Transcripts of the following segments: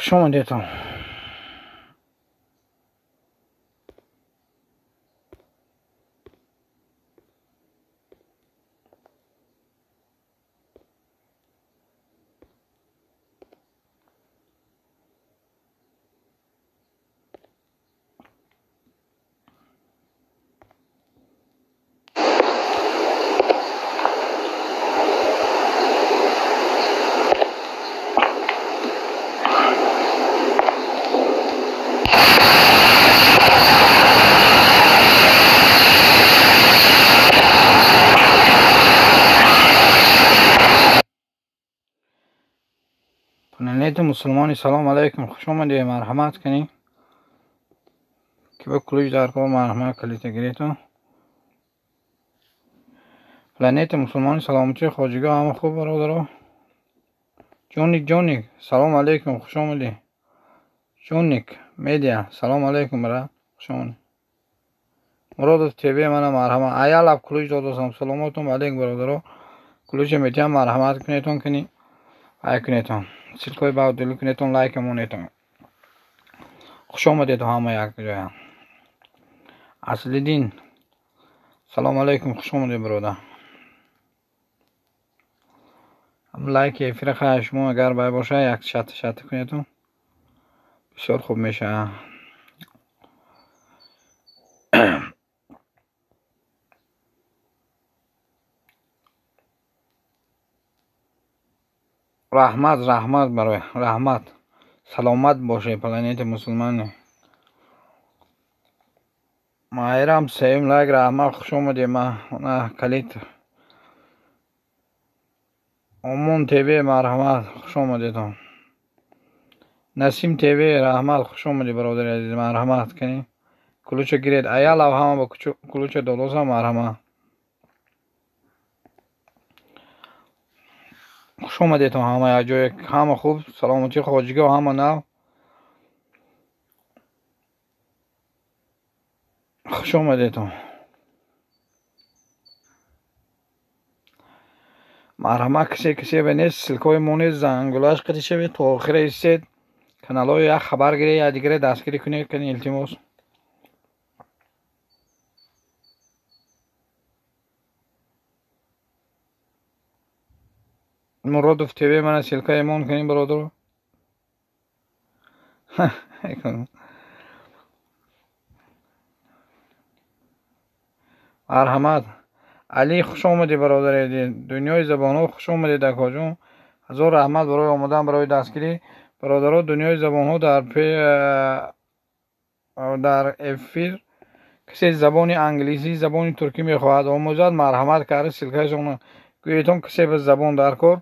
Хуш омадедон. Планета мусулмони, салом алейкум, хуш омадед, марҳамат кунед. Ки ба ключ дар кор, марҳамат калита гиред. Планета мусулмони, саломатии хоҷиго, ҳама хуб бародаро. Ҷоник, Ҷоник, салом алейкум, хуш омадед. Ҷоник медиа, салом алейкум, брат, хуш омадед. Муродов ТВ, мана марҳамат. Аялаб ключ додасам, саломатум алейкум бародаро. Ключа метиҳам, марҳамат кунедон, кунед. Ай кунедон. Ссылкаи ба удалить кунедон, лайк монедон. Хуш омадед ҳама як ҷоя. Аслиддин, салом алейкум, хуш омадед бародар. Лайки эфира хай шумо агар бай боша, як шат шат кунедон. Бисёр хуб мешавад. Раҳмат, раҳмат барои раҳмат. Саломат бошед, планета мусулмони. Майрам сеюм лайк, раҳмат, хуш омадед. Ма калит. Омон ТВ, марҳамат, хуш омадедон. Насим ТВ, раҳмат, хуш омадед бародари азиз, марҳамат кунед. Ключа гиред. Аялав ҳама ба ключа додосам, марҳамат. Хуш омадедон ҳама як ҷое, ҳама хуб, саломатии хоҷиго, ҳама нав. Хуш омадедон. Марҳамат, касе касе ба нест, ссылкаҳои мо нест, зангулаш қити шавед, то охира истед. Каналҳои як хабар гиред, як дигаре дастгирӣ кунед, кани илтимос. Муродов ТВ, мана ссылка эмон кунем бародаро. Марҳамат. Али, хуш омадед бародари. Дунёи забонҳо, хуш омадед акоҷон. Ҳазор раҳмат барои омадан, барои дастгирӣ. Бародаро, дунёи забонҳо дар эфир касе забони англисӣ, забони туркӣ мехоҳад омӯзад, марҳамат карда ссылкашонро гӯедон, касе ба забон дар кор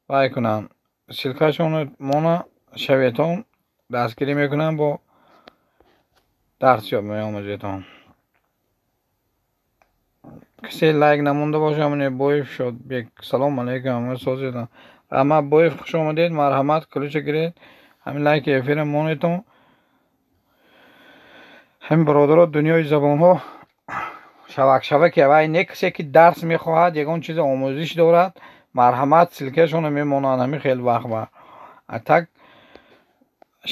вай кунанд. Ссылкашонро мона шаветон, дастгирӣ мекунанд, бо дарс ёб меомӯзедон. Касе лайк намонда боша, ҳамоне Боев Шодбек, салом алейкум, ҳама созедон. Раҳмат Боев, хуш омадед, марҳамат, ключа гиред. Ҳамин лайки эфира монедон. Ҳамин бародаро, дунёи забонҳо шавак шаваки вай не, касе ки дарс мехоҳад, ягон чиз омӯзиш дорад, марҳамат, ссылкашонро мемонанд ҳамин хел вақт ба. А так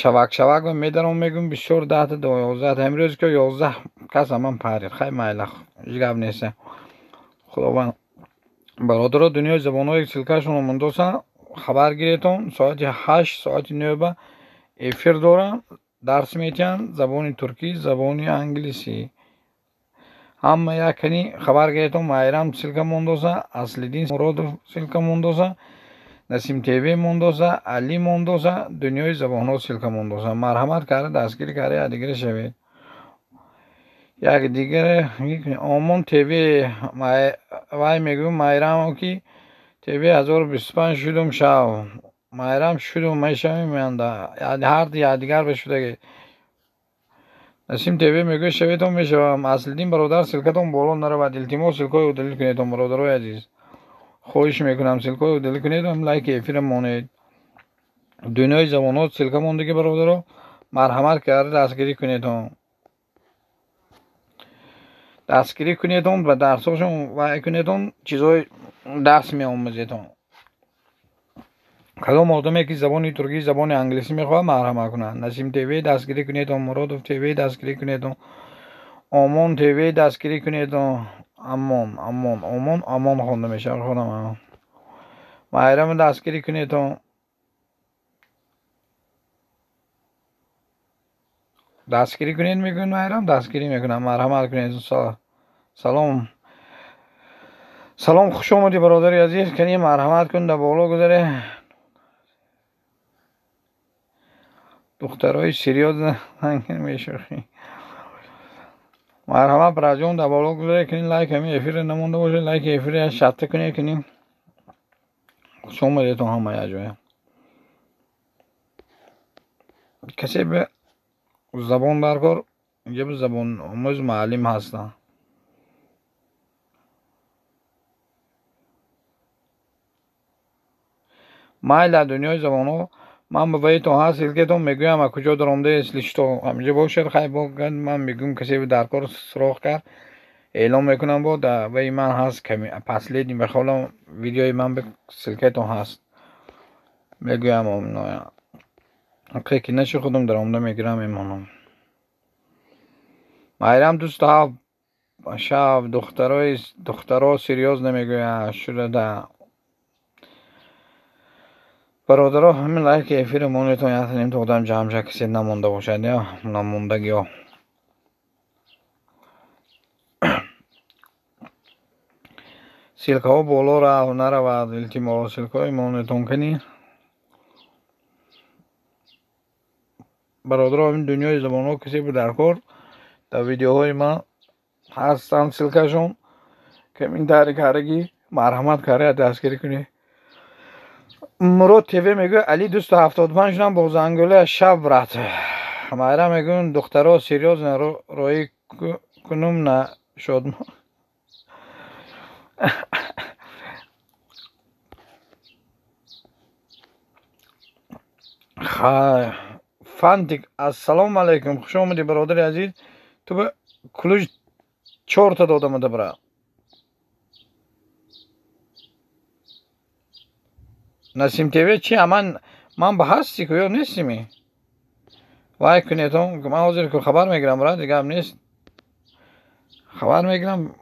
шавак шавак медаром, мегӯм бисёр 10 то 11, ҳамин рӯз ки 11 кас ҳаман парид. Хай майла, ҳеҷ гап нест. Худованд бародаро, дунёи забонҳои ссылкашонро мондосан, хабар гиретон, соати 8, соати 9 ба эфир доранд, дарс метиҳанд забони туркӣ, забони англисӣ. Ҳама якани хабар гиретон, Майрам ссылка мондоса, Аслиддин Муродов ссылка мондоса, Насим ТВ мондоса, Али мондоса, дунёи забонҳо ссылка мондоса. Марҳамат карда дастгирӣ карда якдигаре шавед. Якдигаре Омон ТВ вай мегӯм, Майрам ки ТВ 1025 шудум шав. Майрам шудум мешавем янда. Ҳар якдигар ба шудаги. Насим ТВ мегӯяд шаветон мешавам. Аслиддин бародар, ссылкатон боло наравад. Илтимос, ссылкаҳои удалить кунедон бародарои азиз. Хоҳиш мекунам, ссылкаҳои удалить кунед, лайки эфира монед. Дунёи забонҳо ссылка мондаги бародаро, марҳамат карда дастгирӣ кунедон. Дастгирӣ кунедон ва дарсҳошон вай кунедон, чизҳои дарс меомӯзедон. Кадом одаме ки забони туркӣ, забони англисӣ мехоҳад, марҳамат кунад. Насим ТВ дастгирӣ кунед, Муродов ТВ дастгирӣ кунед, Омон ТВ дастгирӣ кунед. Амон, Амон, Омон, Амон хонда мешавад худам. Майрам дастгирӣ кунед. Дастгирӣ кунед мегӯяд Майрам, дастгирӣ мекунам. Марҳамат кунед. Салом. Салом, хуш омадӣ бародари азиз. Кани марҳамат кун, дар боло гузаре. Духтарои серьёзно мешӯхӣ. Марҳамат браҷон, дар боло гузаре, кунед лайк ҳамин эфирро намонда бошед, лайки эфирро шатта кунед, кунед. Хуш омадетон ҳама якҷоя. Касе ба забон даркор, инҷа ба забономӯз муаллим ҳастанд. Майла дунёи забонҳо ман ба ваитон ҳаст, ссылкатон мегӯям, аз куҷо даромада, если что ҳаминҷо бошад, хай бо ман мегӯям, касе даркор суроғ кард, эълон мекунам, бо дар ваи ман ҳаст, последний бихолам видеои ман ба ссылкатон ҳаст, мегӯям. Ки наши худам даромада мегирам, мемонам. Майрам дӯст шав, духтаро серьёзно мегӯяд шуда. Бародаро, ҳамин лайки эфири монетон як то одам ҷамъ шад, касе намонда бошад, ё намондагиё. Ссылкаҳо боло рав наравад, илтимос, ссылкаҳои монетон кунӣ. Бародаро, ҳамин дунёи забонҳо касе бу даркор, дар видеоҳои ман ҳастанд ссылкашон, комментарий кардаги, марҳамат карда дастгирӣ кунед. Мурод ТВ мегӯяд Али 275 нам бо зангула шаб брат. Майра мегӯяд духтаро серьёзно роӣ кунум на шод. Хай Фантик, ассалому алайкум, хуш омадӣ бародари азиз. Ту ба ключ 4 та додамада брат. Насим ТВ чи ман ба ҳасти ку ё нестими? Вай кунетон, ман ҳозир ку хабар мегирам брат, дигар нест. Хабар мегирам,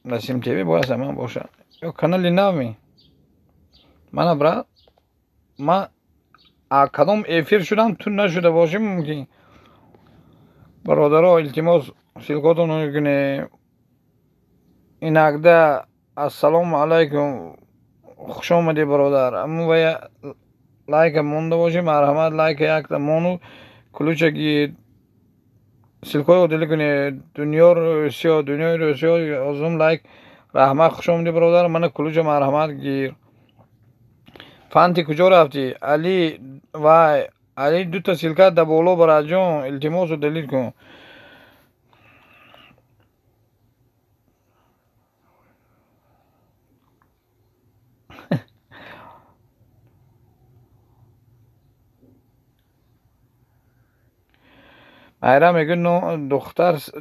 Насим ТВ бояд ман бошад. Ё канали навми? Мана брат, ман кадом эфир шудам, ту нашуда бошӣ мумкин. Бародаро, илтимос, ссылкотонро кунед. Иногда ассалому алайкум, хуш омадӣ бародар. Аммо вая лайка монда бошӣ, марҳамат лайка якта мону ключа гир. Ссылкаҳои одилӣ кунед. Дунё Русиё, дунёи Русиё озум лайк. Раҳмат, хуш омадӣ бародар. Мана ключа марҳамат гир. Фанти куҷо рафтӣ? Али вай, Али дута ссылка дар боло бараҷон, илтимосу далил кун. Майра мегӯяд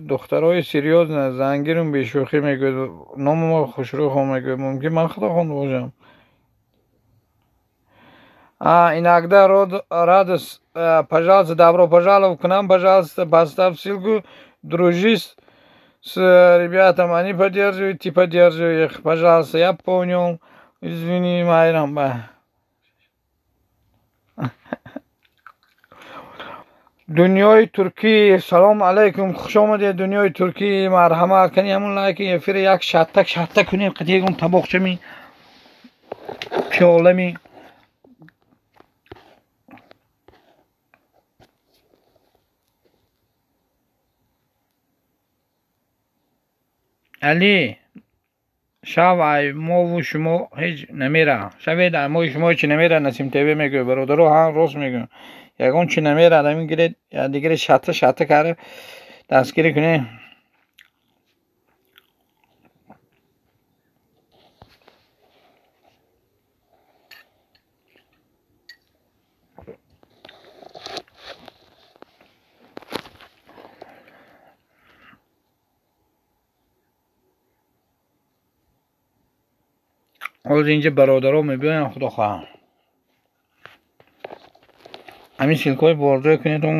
духтарои серьёзно зангирум бешӯхӣ мегӯяд, номамо хушрӯхон мегӯяд, мумкин ман худо хонда бошам. Иногда радость, пожалуйста, добро пожаловать к нам, пожалуйста, поставь ссылку, дружись с ребятам, они поддерживают, ты поддерживай их, пожалуйста, я понял, извини, Майрам. Дунёи туркӣ, салом алайкум, хуш омадед дунёи туркӣ, марҳамат кунед ҳамон лайки эфир як шаттак шатта кунед, қати ягон табоқчами, пиёлами. Али, шав ай мову шумо ҳеҷ намера. Шавед ай мои шумо ҳеҷ намера, Насим ТВ мегӯяд. Бародаро, ҳа, рост мегӯяд. Ягон чи намера, ҳамин гиред, якдигаре шатта шатта карда дастгирӣ кунед. Ҳозир инҷа бародаро мебиёянд, худо хоҳад. Ҳамин ссылкаҳои борҷой кунедон,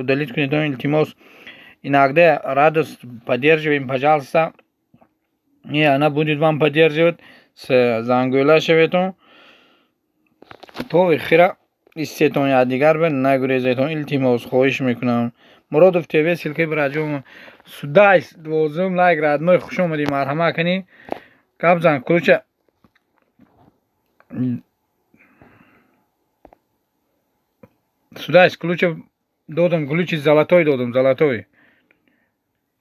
удалить кунедон, илтимос. Иногда радость поддерживаем, пожалуйста. И она будет вам поддерживать. Зангӯла шаветон. То охира истетон, я дигар ба нагурезетон, илтимос, хоҳиш мекунам. Муродов ТВ ссылкаи бираҷон. Судайс 12 лайк родной, хуш омадӣ, марҳамат кунӣ. Гап зан, ключа. Судайс ключа додам, ключи золотой додам, золотой.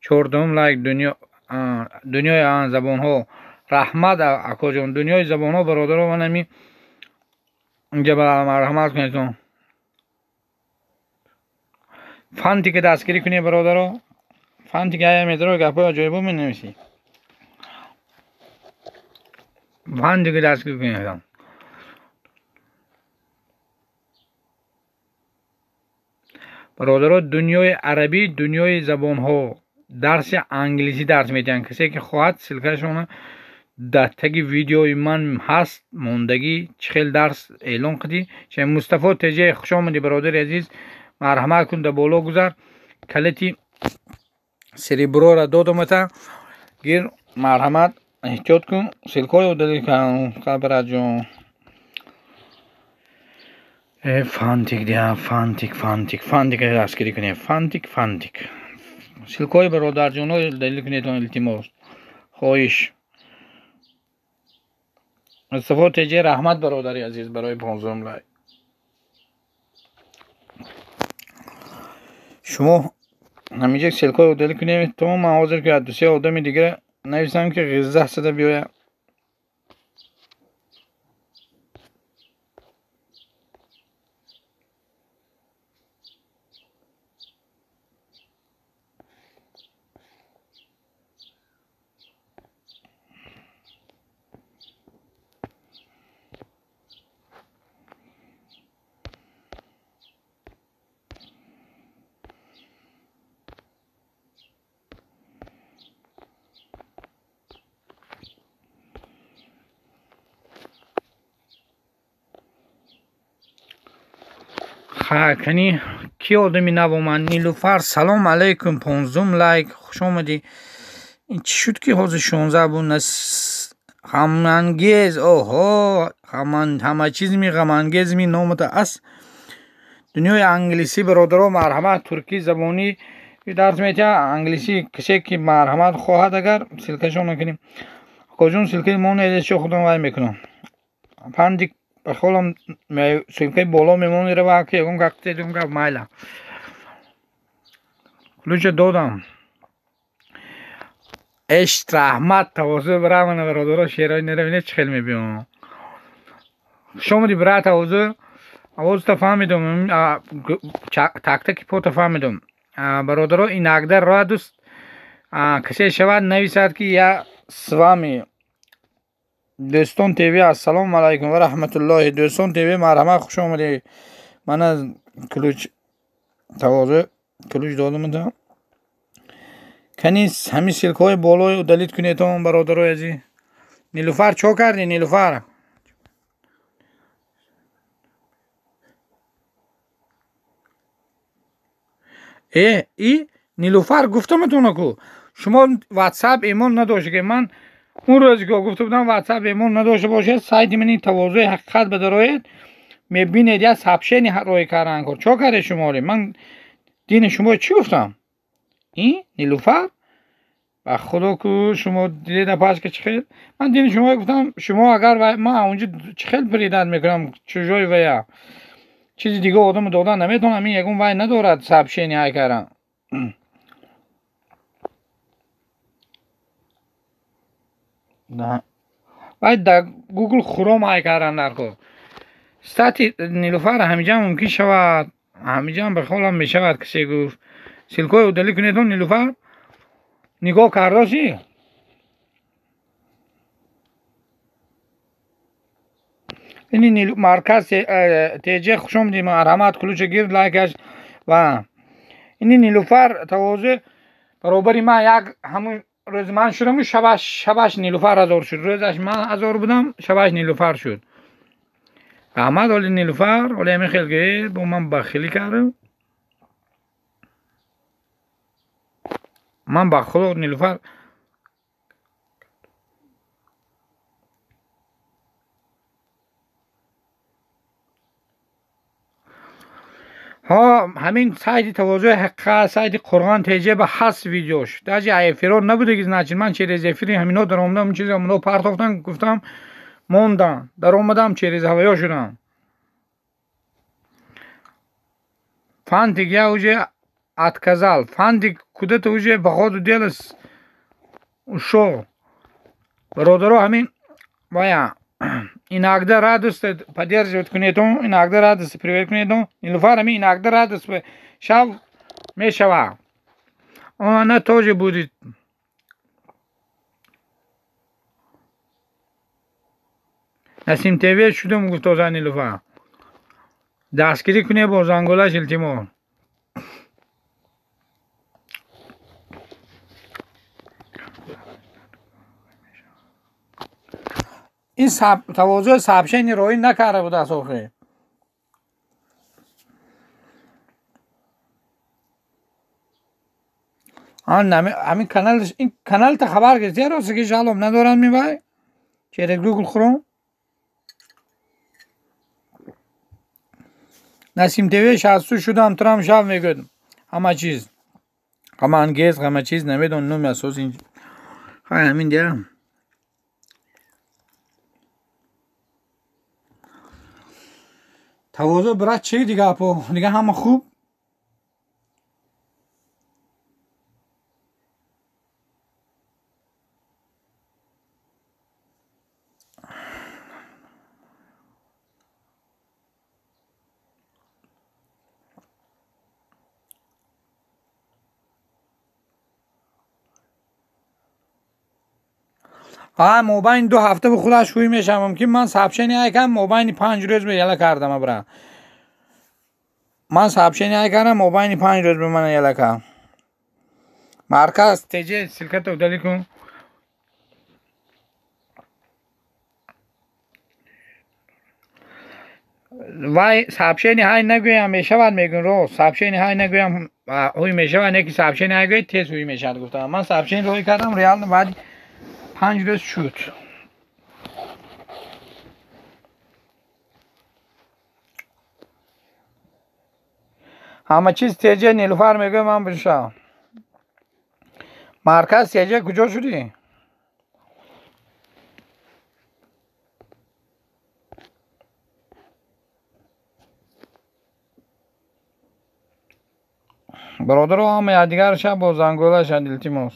14 лайк дунёи забонҳо. Раҳмат акоҷон, дунёи забонҳо бародаро, ман ҳамин инҷа марҳамат кунедон. Фантика дастгирӣ кунед бародаро. Фантика ая медаро гапҳои аҷоибо менависӣ. Фантика дастгирӣ кунед. Бародаро, дунёи арабӣ, дунёи забонҳо дарси англисӣ дарс медиҳанд. Касе ки хоҳад ссылкашона дар таги видеои ман ҳаст, мондагӣ чӣ хел дарс эълон кардӣ. Мустафо ТЖ, хуш омадӣ бародари азиз, марҳамат кун, дар боло гузар. Калити сереброра додамата, гир, марҳамат, эҳтиёт кун. Ссылкаҳои удалить кун, бираҷон. Фантик дия, фантик, фантик, фантик дастгирӣ кунед, фантик, фантик. Ссылкаҳои бародарҷонҳо удалить кунедон, илтимос, хоҳиш. Мустафо ТЖ, раҳмат бародари азиз барои 15 лайк. Шумо ҳаминҷа ссылкаҳои удалить кунед, то ман ҳозир ки ду се одами дигар нависам ки ғизза сада биёяд. Кани ки одами нав омад? Нилуфар, салом алейкум, 15 лайк, хуш омадӣ. Ин чӣ шуд ки ҳозир 16 буд? Ғамангез, оҳо, ҳама чиз ми ғамангез ми номата аст. Дунёи англисӣ бародаро, марҳамат, туркӣ забонӣ дарс метиҳад, англисӣ касе ки марҳамат хоҳад агар ссылкашон кунем. Акоҷон, ссылкаи мо недечо худам вай мекунам. Пандик ба холам ссылкаи боло мемонӣ рава ки ягон гап ягон гап майла. Ключа додам. Эшт раҳмат, тавозӯ бирамана бародаро, шерои неравине чӣ хел мебиём. Хуш омадӣ брат, тавозӯ. Овозта фаҳмидум, тактаки пота фаҳмидум. Бародаро, иногда радость касе шавад нависад ки я с вами. Дӯстон ТВ, ассалому алайкум ва раҳматуллоҳи. Дӯстон ТВ, марҳамат, хуш омадӣ. Мана ключ тавозӯ ключ додамата. Кани ҳамин ссылкаҳои болои удалить кунедон бародарои азиз. Нилуфар, чо кардӣ Нилуфар? И Нилуфар гуфтаматона ку шумо WhatsApp имон надошта ки ман он рӯзе ки гуфта будам WhatsApp имон надошта бошед, сайти мани тавозӯи ҳақиқат бадароед, мебинед як сообщение роӣ кардан кор. Чо кардед шуморе? Ман дини шумо чӣ гуфтам? И Нилуфар, ба худо ку шумо дидед пас ки чӣ хел ман дини шумо гуфтам. Шумо агар ман онҷо чӣ хел передать мекунам чужой вая чизи дига одаму додан наметавонам. Ин ягон вай надорад сообщение ай кардан. Вай дар Google Chrome ай кардан дар кор. Стати Нилуфар ҳамиҷа мумкин шавад, ҳамиҷа ба холам мешавад касе гуфт. Ссылкаҳои удалить кунедон Нилуфар. Нигоҳ кардошӣ? Ини марказ ТЖ, хуш омадӣ, марҳамат, ключа гир, лайкаш ва ини Нилуфар тавозӯ баробари ман як ҳамун рӯз ман шудаму шабаш Нилуфар ҳазор шуд. Рӯзаш ман ҳазор будам, шабаш Нилуфар шуд. Раҳмат оли Нилуфар, оли ҳамин хел ки бо ман бахилӣ кардам. Ман ба худо Нилуфар ҳа ҳамин сайти тавозӯи ҳақиқат, сайти Қурғон ТЖ ба ҳаст видеош. Даже эфиро набудаги, значит ман через эфири ҳамино даромадам, чизе ҳамино партофтан, гуфтам мондан. Даромадам через ҳавоё шудам. Фантик я уже отказал. Фантик куда-то уже по ходу дела ушел. Бародаро ҳамин вая иногда радость поддерживать кунедон, иногда радость привет кунедон. Нилуфар ҳамин иногда радость шав мешава. Она тоже будет. Насим ТВ шудам гуфт оза Нилуфар. Дастгирӣ куне бо занголаш илтимос. Ин тавозӯи сообщение роӣ накарда будааст охир. Ҳамин канал, ин каналта хабар гирифти рости ки жалоб надоранд мивай? Через Google Chrome. Насим ТВ 60 шудам, турам шав мегӯяд. Ҳама чиз. Ҳама ангез, ҳама чиз намедон номи асос ин. Хай ҳамин дия. Тавозӯ брат чӣ дига апо? Дига ҳама хуб? ҳа мобайни 2 ҳафта ба худаш ҳуй мешавам ки ман сообщение айкам мобайни 5 рӯз ба яла кардам абра. Ман сообщение айкардам мобайни 5 рӯз ба ман яла кард. Марказ ТЖ ссылката удали кун. Вай сообщение ҳай нагӯям мешавад мегӯн рост. Сообщение ҳай нагӯям ҳуй мешавад, не ки сообщение ҳай гӯяд тез ҳуй мешавад гуфтам. Ман сообщение роҳӣ кардам реально баъд 5 рӯз шуд. Ҳама чиз ТЖ Нилуфар мегӯям ман бишав. Марказ ТЖ куҷо шудӣ? Бародаро ҳама якдигар шаб бо зангола шад илтимос.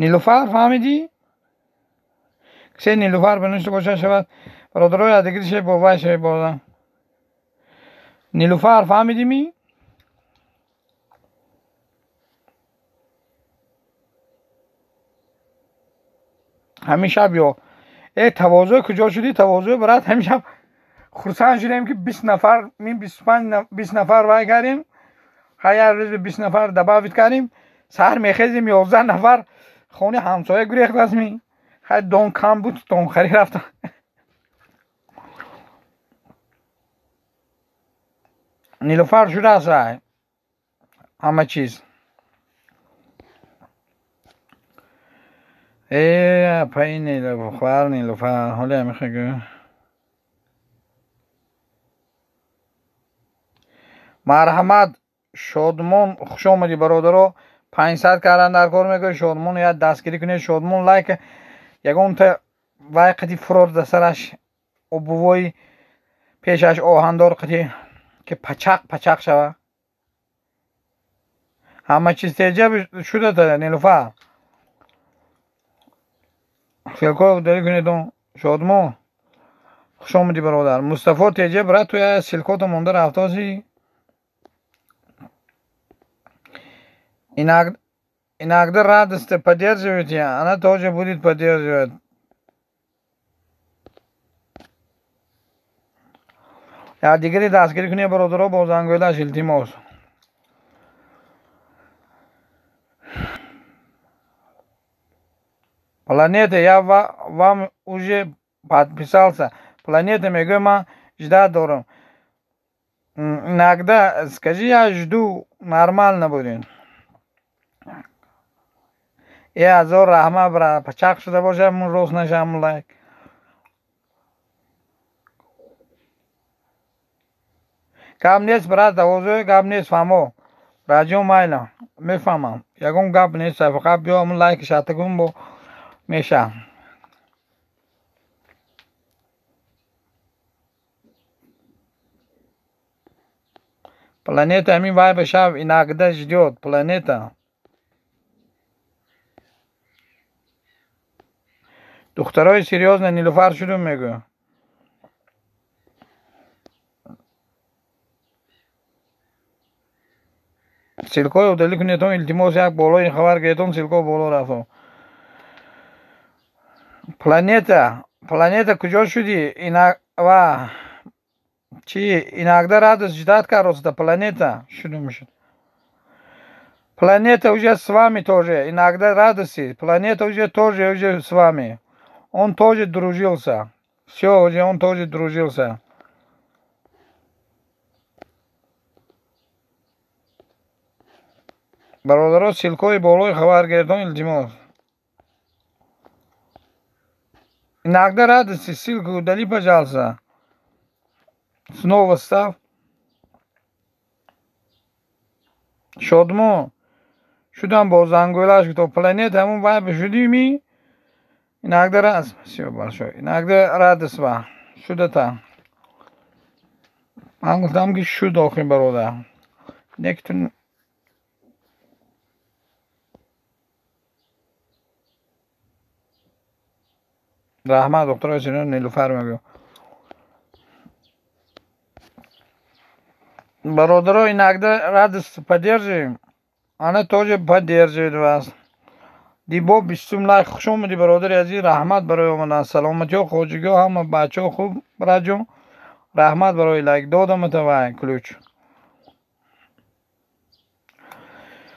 Нилуфар фаҳмидӣ? Кисе Нилуфар биништа бошад шавад. Бародаро якдигар шаб бо вай шаб бозан. Нилуфар фаҳмидӣ ми? Ҳамин шаб ё тавозӯ куҷо шудӣ? Тавозӯ брат ҳамин шаб хурсанд шудем ки 20 нафар, мин 25 20 нафар вай кардем. Ҳар рӯз 20 нафар добавить кардем. Саҳар мехезем 11 нафар хони ҳамсоя гурехтааст ми. Хай дон кам буд, донхарӣ рафта. Нилуфар шудааст рай. Ҳама чиз. Апаи Нилуфар, Нилуфар, ҳоле мехоҳӣ гӯ. Марҳамат Шодмон, хуш омадӣ бародаро. 500 кардан дар кор мегӯяд. Шодмон як дастгирӣ кунед. Шодмон лайк ягонта вай қати фурор да сараш обувои пешаш оҳандор қати ки пачақ пачақ шава. Ҳама чиз теҷа шуда та Нилуфар. Ссылка удалить кунед. Шодмон хуш омадӣ бародар. Мустафо теҷа брат ту я ссылкото монда рафтоси. Иногда радость поддерживаете, она тоже будет поддерживать. Я дигари дастгирӣ кунед бародаро бо зангӯйлаш илтимос. Планета, я вам уже подписался. Планета мегӯяд, ман ждать дорам. Иногда скажи, я жду, нормально будет. Э, ҳазор раҳмат, брат. Пачақ шуда бошад, мун рост нашам лайк. Гап нест, брат, овозои гап нест, фаҳмо. Раҷон, майла, мефаҳмам. Ягон гап нест, фақат биё ҳамун лайк шарта кун, бо меша. Планета ҳамин вай ба шав иногда ждёт, планета. Духтарои серьёзно Нилуфар шудум мегӯ. Ссылкои удалить кунедон, илтимос, як болои хабар гиретон, ссылко боло рафто. Планета, планета, куҷо шудӣ? Ина ва чи иногда радость ждать кароста, планета шудум шуд. Планета уже с вами тоже, иногда радости. Планета уже тоже уже с вами. Он тоже дружился. Все, уже он тоже дружился. Бародаро, ссылкои болои хабаргардон, илтимос. Иногда радости, ссылку удали, пожалуйста. Снова став. Шодмо. Шудам бо зангӯлаш гуфто планета ҳамун вай шудими. Иногда раз. Спасибо большое. Иногда радость ва. Шудата. Ман гуфтам ки шуд охи бародар. Нектун раҳмат, духтарои сино Нилуфар мегӯ. Бародаро, иногда радость поддерживаем. Она тоже поддерживает вас. Дибо бистум лайк, хуш омадӣ, бародари азиз, раҳмат барои омадан. Саломатиҳо, хоҷигиҳо, ҳама бачаҳо хуб, браҷон. Раҳмат барои лайк додамата вай ключ.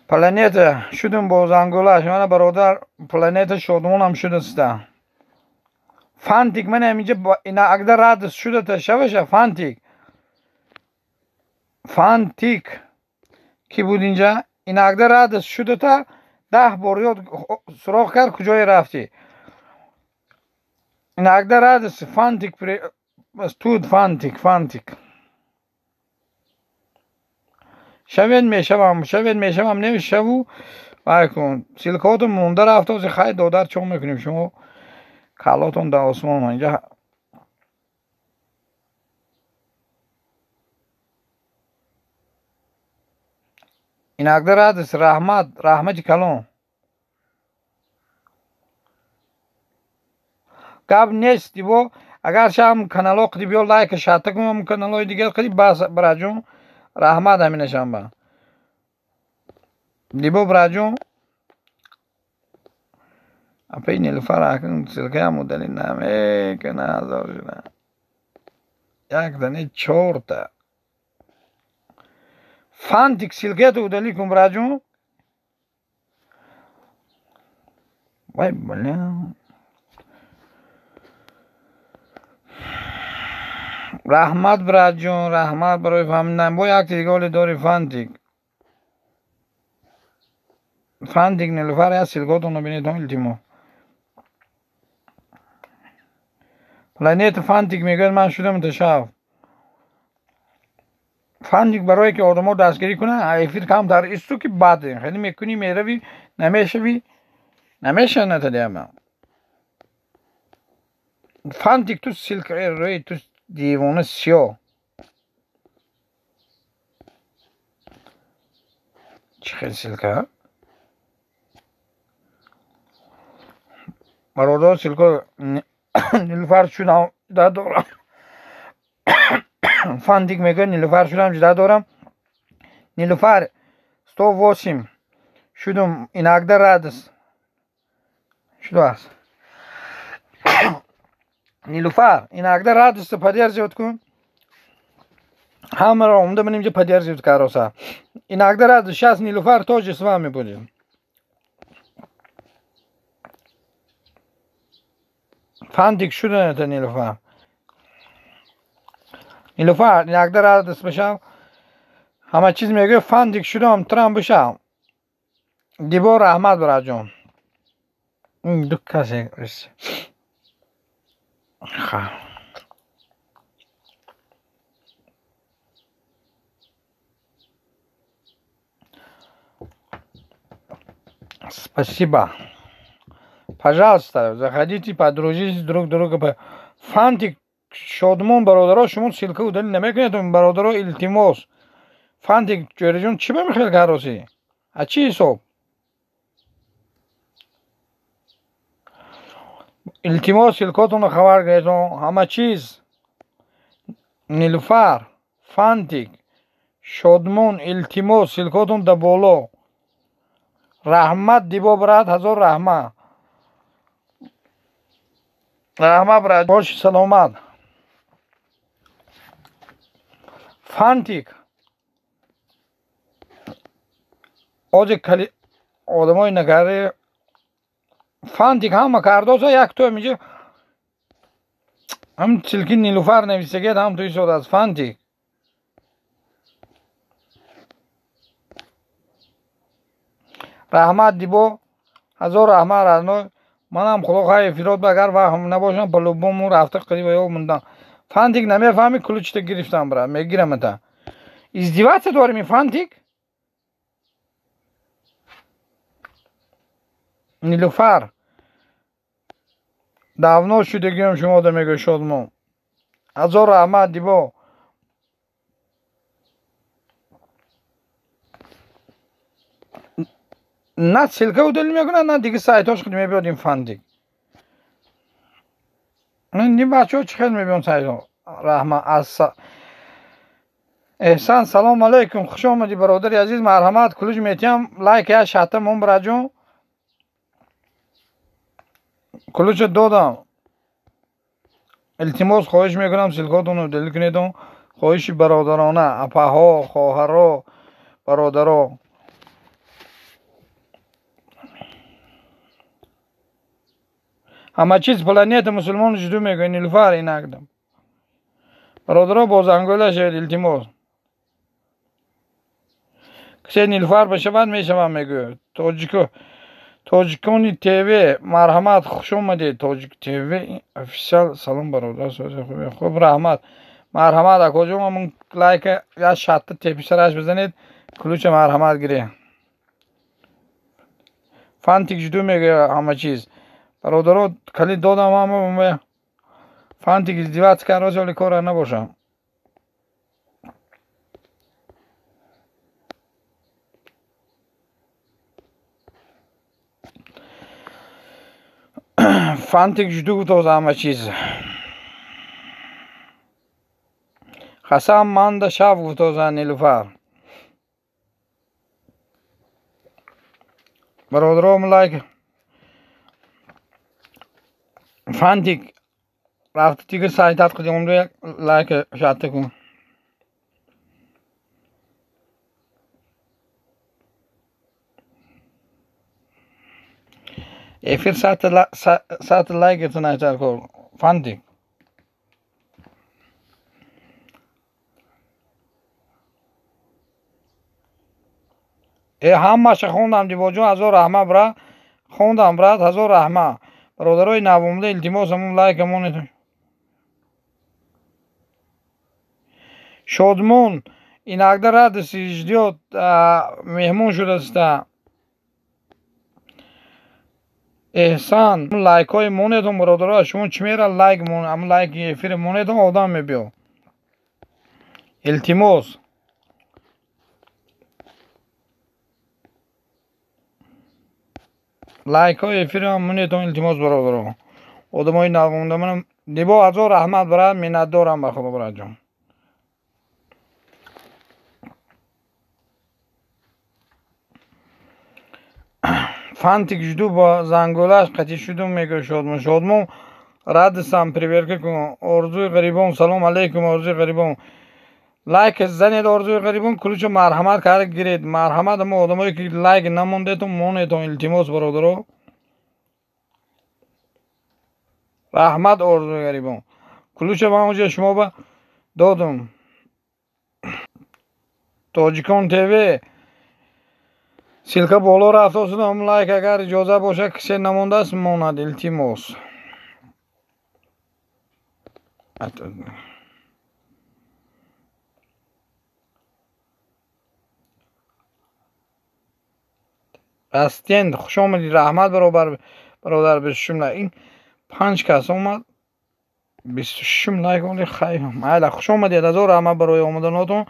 Планета шудум бо зангулаш. Мана бародар планета шодмонам шудаста. Фантик мана ҳаминҷа иногда радость шудата шаваша фантик. Фантик ки буд инҷа? Иногда радость шудата 10 бор ёд суроғ кард, куҷое рафтӣ. Иногда радость фантик тут фантик, фантик. Шавед мешавам, шавед мешавам, намешаву вай кун. Ссылкаотон монда рафта, хай додар чо мекунем шумо калотон дар осмон инҷа. Иногда радость, раҳмат, раҳмати калон. Гап нест, дибо, агар шам канало қиди биё лайк шарта кунам каналои дигар қиди бас браҷон, раҳмат ҳаминашам ба. Дибо браҷон, апаи Нилуфар акн ссылкаям удалить намекуна, ҳазор шуда. Якта не чорта. Фантик ссылкаято удалить кун, браҷон. Вай, бля. Раҳмат, браҷон, раҳмат барои фаҳмидан. Бо якти дига оле дори фантик. Фантик Нилуфар як ссылкаотонро бинедон, илтимос. Планета фантик мегӯяд ман шудам ташав. Фантик барое ки одамо дастгирӣ кунанд, эфир камтар исту ки бад хеле мекунӣ, меравӣ, намешавӣ, намеша натадиама. Фантик ту ссылка рӯи ту девона сиёҳ. Чӣ хел ссылка? Бародар ссылка Нилуфар шудам ҷуда дорам. Фантик мегӯяд Нилуфар шудам ҷуда дорам. Нилуфар 108 шудум, иногда радость. Шудааст. Нилуфар, иногда радость поддерживать кун. Ҳамаро омда ман инҷа поддерживать кароса. Иногда радость, сейчас Нилуфар тоже с вами будет. Фантик шуда Нилуфар. Нилуфар инакда радост бишав. Ҳама чиз мегӯяд фантик шудам, турам бишав. Дибо раҳмат бараҷон. Ду касе. Ха. Спасибо. Пожалуйста, заходите, подружитесь друг друга. Фантик Шодмон бародаро, шумо ссылка удали намекунед, бародаро, илтимос. Фантик ҷӯраҷон, чӣ ба михел кароси? А чӣ ҳисоб? Илтимос, ссылкотонро хабар гиред. Ҳама чиз. Нилуфар, Фантик, Шодмон, илтимос, ссылкотон да боло. Раҳмат Дибо брат, ҳазор раҳмат. Раҳмат брат, боши саломат. Фантик. Ози кали одамои нагари Фантик ҳама кардоса як то миҷа ҳам ссылки Нилуфар нависагед, ҳам то исод аз Фантик. Раҳмат Дибо, ҳазор раҳмат радно. Манам худо хай эфирот ба агар ваҳм набошам, по-любому рафта қири ва ё мундан. Фантик намефаҳми, ключта гирифтам бра, мегирам ата. Издеваться дорим и Фантик? Нилуфар. Давно шудагиам шумо да мегӯ Шодмон. Ҳазор раҳмат Дибо. На ссылка удали мекунад, на дига сайтош худ мебиёд ин Фантик. Ин бачаҳо чӣ хел мебиён сайтҳо? Раҳмат аз Эҳсан, салом алейкум, хуш омадӣ бародари азиз, марҳамат, ключ метиҳам, лайк я шата мон бираҷон. Ключа додам. Илтимос хоҳиш мекунам ссылкотонро удали кунед. Хоҳиши бародарона, апаҳо, хоҳаро, бародаро. Ҳама чиз планета мусулмон жду мегӯяд Нилуфар инакдам. Бародаро бо зангӯла шавед илтимос. Касе Нилуфар бишавад мешавам мегӯяд. Тоҷико Тоҷикони ТВ марҳамат, хуш омадед. Тоҷик ТВ официал, салом бародар, хуб раҳмат. Марҳамат акоҷон, ҳамун лайк я шатта теписараш бизанед, ключа марҳамат гиред. Фантик жду мегӯяд ҳама чиз. Бародаро калид додам ҳама Фантик издеваться кард, оли кора набошам. Фантик жду гуфт ҳама чиз. Хасан манда шав гуфт Нилуфар. Бародаром лайк Фантик рафта тигр сайтат қидим лайк шатта кун. Эфир саат лайк etsin aytar kor. Фантик. Ҳамаша хондам Дибоҷон, ҳазор раҳмат бра. Хондам брат, ҳазор раҳмат. Бародарои навомда илтимос ҳамун лайк монед. Шодмон иногда радости ждёт, меҳмон шудаста. Эҳсан лайкҳои монедон бародаро, шумо чӣ мера лайк мон, ам лайки эфир монедон одам мебиё. Илтимос. Лайкҳои эфирам монедон илтимос бародаро. Одамои навомда манам Дибо ҳазор раҳмат брат, миннатдорам ба худо братҷон. Фантик жду бо зангулаш қатӣ шудум мегӯяд Шодмон. Шодмон радисам проверка кун. Орзуи ғарибон, салом алейкум Орзуи ғарибон. Лайк занед Орзуи ғарибон, ключо марҳамат карда гиред. Марҳамат ама одамое ки лайк намондетон монетон илтимос бародаро. Раҳмат орзуи ғарибон. Кулуча ман онҷо шумо ба додум. Тоҷикон ТВ ссылка боло рафта осудам лайк агар иҷоза бошад кисе намондааст монад илтимос. Растен хуш омадӣ раҳмат бародар 26 лайк. Ин 5 кас омад 26 лайк оли хайр. Майла хуш омадед азор раҳмат барои омаданотон.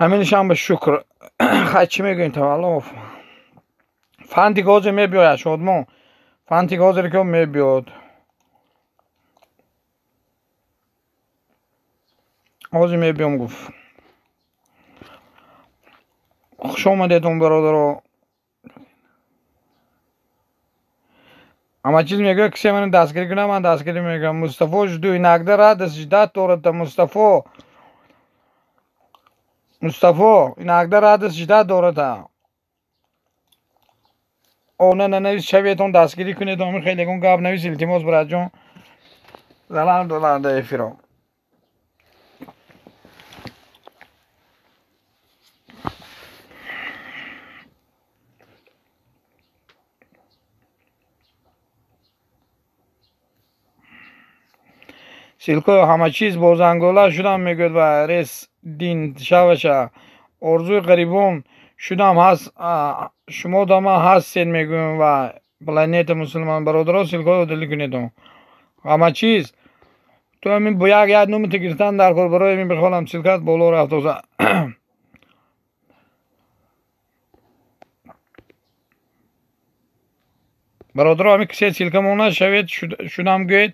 Ҳаминашам ба шукр. Хай чӣ мегӯем таваллуф. Фантик ҳозир мебиёяд шодмон. Фантик ҳозир ки мебиёд. Ҳозир мебиём гуфт. Хуш омадедон бародаро. Ама чиз мегӯяд кисе мани дастгирӣ кунад ман дастгирӣ мекунам. Мустафо жду иногда радость ждать дорад Мустафо. Мустафо иногда радость ждать дорад. О не нанавис шаветон дастгирӣ кунед ами хеле ягон гап навис илтимос братҷон. Залал долар да эфиро. Ссылка ҳама чиз бо зангола шудам мегӯяд ва рес дин шаваша. Орзуи ғарибон шудам ҳаст шумо дама ҳастед мегӯем ва планета мусулман бародаро ссылкаҳоро дилӣ кунед. Ҳама чиз ту ҳамин бо як як номите гирифтан дар кор барои ҳамин бихолам ссылкаат боло рафт оза. Бародаро ҳамин кисе ссылка монад шавед шудам гӯед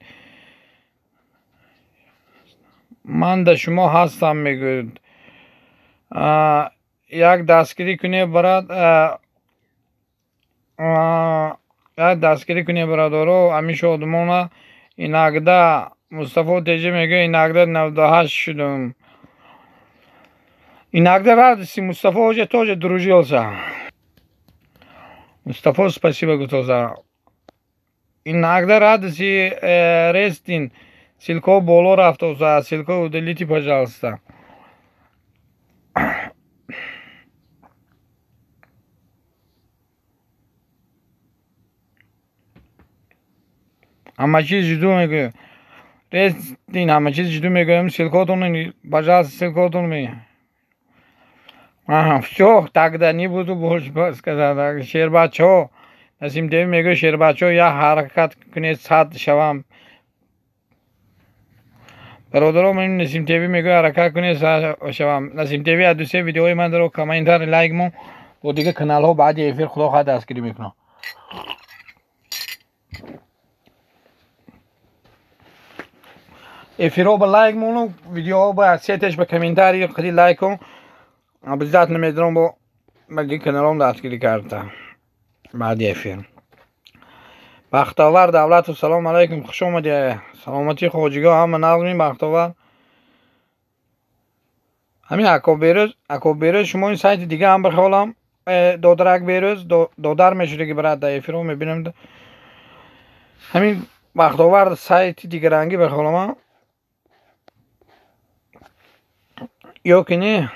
ман да шумо ҳастам мегӯяд. Як дастгирӣ кунед барад як дастгирӣ кунед бародаро ҳамин шодмона иногда Мустафо теҷа мегӯяд иногда 98 шудум. Иногда радости Мустафо уже тоже дружился. Мустафо спасибо гуфтоза. Иногда радости рестин. Ссылка боло рафтоза, ссылка удалите, пожалуйста. Ҳама чиз жду мегӯям. Рестин ҳама чиз жду мегӯям. Ссылкатон, пожалуйста, ссылкатон ме. Ага, всё, тогда не буду больше сказать. Шербачо, Насим ТВ мегӯяд Шербачо як ҳаракат кунед 100 шавам. Бародаро ман Насим ТВ мегӯяд ҳаракат кунед шавам. Насим ТВ аз ду се видеои ман даро комментар лайк мон бо дигар каналҳо баъди эфир худо хоҳад дастгирӣ мекунам. Эфирҳо ба лайк мону видеоҳо ба сетеш ба комментарий қади лайк кун. Обязательно медаром бо дигар каналҳом дастгирӣ карда баъди эфир. Бахтовар Давлатов салом алайкум хуш омадӣ. Саломатӣ хоҷигоҳ ҳама нағзмин Бахтовар. Ҳамин Акоб Берӯз шумо ин сайти дига ҳам бихолам додарак Берӯз додар мешуда ки брат дар эфирҳо мебинам. Ҳамин Бахтовар сайти дигарангӣ бихолам ё ки не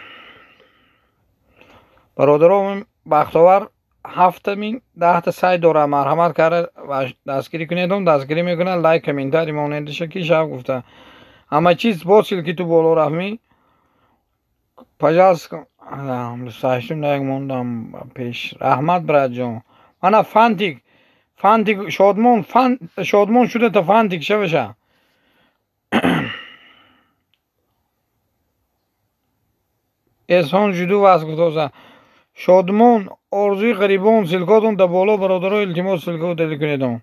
бародаро Бахтовар 7 10 сайт дорад марҳамат карда дастгирӣ кунедон дастгирӣ мекунад лайк комментарий монедиша ки шаб гуфта ҳама чиз бо ссылки ту боло рафтми пожалуйста 28 лайк мондам пеш раҳмат братҷон. Мана фантик фантик шодмон шодмон шуда та фантик шаваша. Эҳсон жуду васт гуфтоза. Шодмон орзуи ғарибон ссылкатон да боло бародаро илтимос ссылка удалӣ кунедон.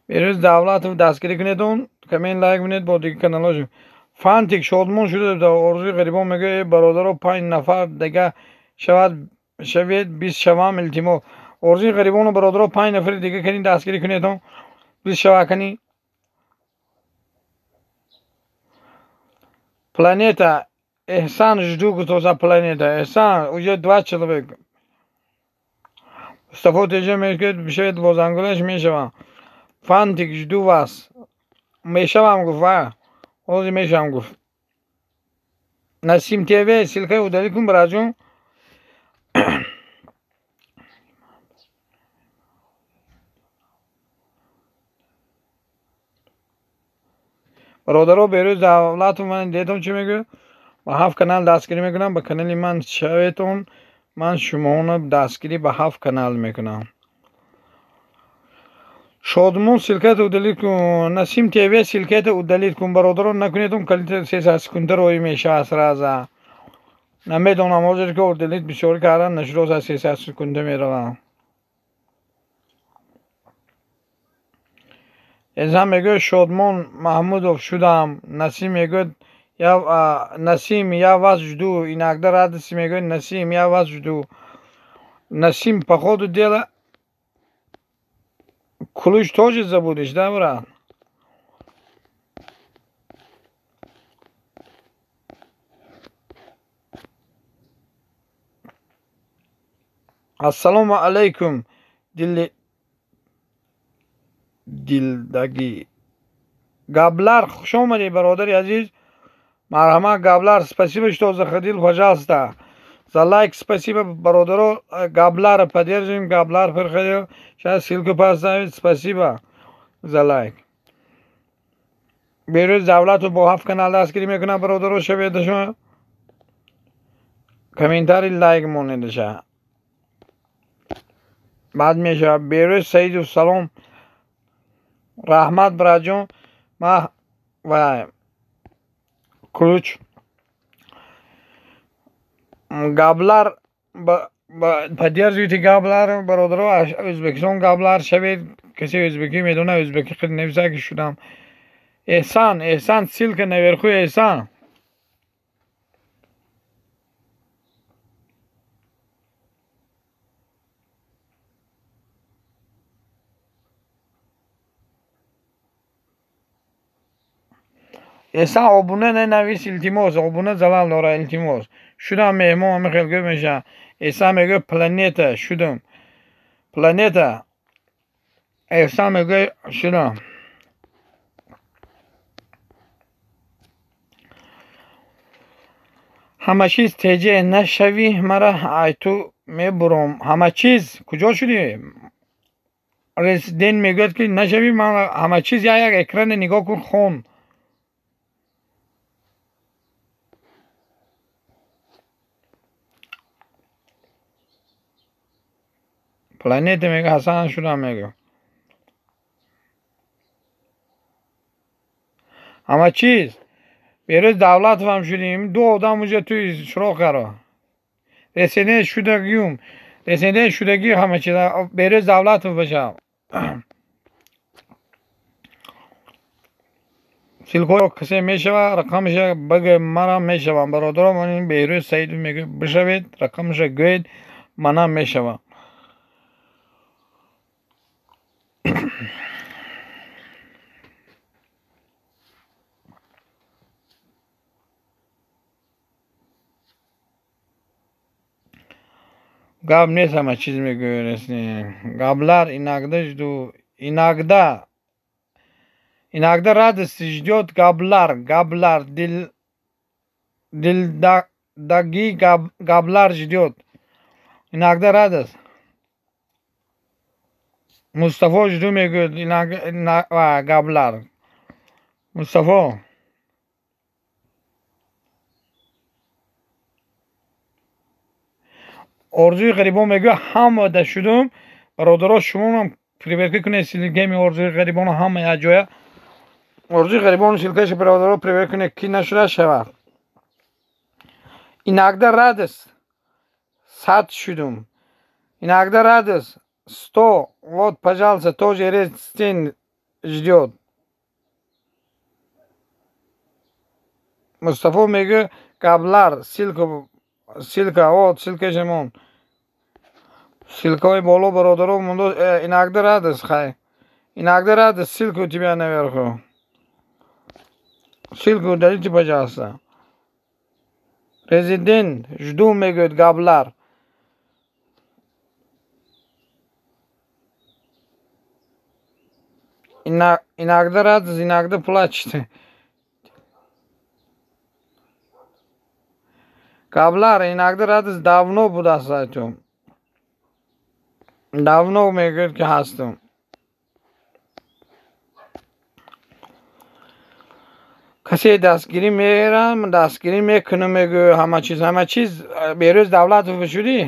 Берӯз Давлатов дастгирӣ кунедон коммент лайк кунед бо дигар каналҳо. Фантик шодмон шуда орзуи ғарибон мегӯяд бародаро 5 нафар дига шавад шавед 20 шавам илтимос. Орзуи ғарибону бародаро 5 нафари дига кани дастгирӣ кунедон 20 шава кани. Планета Эҳсан жду гуфтоза планета. Эҳсан уже 2 человек. Мустафо Теҷа мегӯяд бишавед бо зангулаш мешавам. Фантик жду вас. Мешавам гуфт ва. Ҳозир мешавам гуфт. Насим ТВ ссылкаи удалить кун братҷон. Бародаро Берӯз Давлатов ман дидам чӣ мегӯяд? Ба 7 канал дастгирӣ мекунам, ба канали ман шаветон, ман шуморо дастгирӣ ба 7 канал мекунам. Шодмон ссылкаро удалить кун. Насим ТВ ссылкаро удалить кун. Бародарон накунедум калита 3 секунда роӣ мешавад сразу. Намедонам ҳозир ки удалить бисёр кардан нашудааст, 3 секунда меравам. Эзан мегӯяд Шодмон Маҳмудов шудам. Насим мегӯяд Насим я вас жду. Иногда радости мегӯяд Насим я вас жду. Насим по ходу дела ключ тоже забудешь, да, брат? Ассалому алайкум, дилдагӣ. Габлар, хуш омадӣ, бародари азиз. Марҳамат, Габлар, спасибо, что заходил, пожалуйста. За лайк спасибо, бародаро. Габлара поддерживаем, Габлар приходил. Сейчас ссылку поставить, спасибо за лайк. Берӯз Давлатов бо 7 канал дастгирӣ мекунад, бародаро, шавед шумо. Комментарий лайк монедаша. Баъд мешавад. Берӯз Саидов салом. Раҳмат, братҷон. Ма ва ключ. Габлар поддерживайте Габлар, бародаро, Ӯзбекистон Габлар шавед. Касе ӯзбекӣ медонад, ӯзбекӣ хел нависа ки шудам. Эҳсан, Эҳсан, ссылка наверху, Эҳсан. Эҳсан обуна нанавис, илтимос, обуна залал дорад, илтимос. Шудам меҳмон, ҳама хел гӯ мешавад. Эҳсан мегӯяд планета, шудам. Планета. Эҳсан мегӯяд шудам. Ҳама чиз теҷе нашавӣ, мара ай ту мебуром. Ҳама чиз куҷо шудӣ? Резидент мегӯяд ки нашавӣ, ман ҳама чиз як экране нигоҳ кун, хон. Планета мегӯяд Ҳасан шудам мегӯяд. Ҳама чиз. Берӯз Давлатовам шудем. Ду одам уже туи суроғ каро. Резидент шудагиюм. Резидент шудагӣ ҳама чиз. Берӯз Давлатов бошам. Ссылкаҳо касе мешавад, рақамаша бигӯ, манам мешавам. Бародарам, ин Беҳрӯз Саидов мегӯяд бишавед, рақамаша гӯед, манам мешавам. Гап нест, ҳама чиз мегӯяд. Габлар иногда жду, иногда, иногда радость ждет Габлар, Габлар, дилдаги Габлар ждет. Иногда радость. Мустафо жду мегӯяд, Габлар. Мустафо. Орзуи ғарибон мегӯяд ҳама да шудум. Бародаро, шумоам проверка кунед ссылкаи Орзуи ғарибон ҳама як ҷоя. Орзуи ғарибон ссылкаша бародаро проверка кунед, ки нашуда шавад. Иногда радость 100 шудум. Иногда радость 100. Вот, пожалуйста, тоже резидент ждет. Мустафо мегӯяд Габлар, ссылка, ссылка, вот, ссылка жемон. Ссылкаи боло, бародаро, мундо, иногда радость, хай. Иногда радость, ссылка у тебя наверху. Ссылку удалите, пожалуйста. Резидент, жду, мегӯяд Габлар. Иногда радость, иногда плачет. Қаблар иногда радость давно будааст айтум. Давно мегӯяд ки ҳастам. Касе дастгирӣ мерам, дастгирӣ мекунам, мегӯ ҳама чиз, ҳама чиз Берӯз Давлатов шудӣ?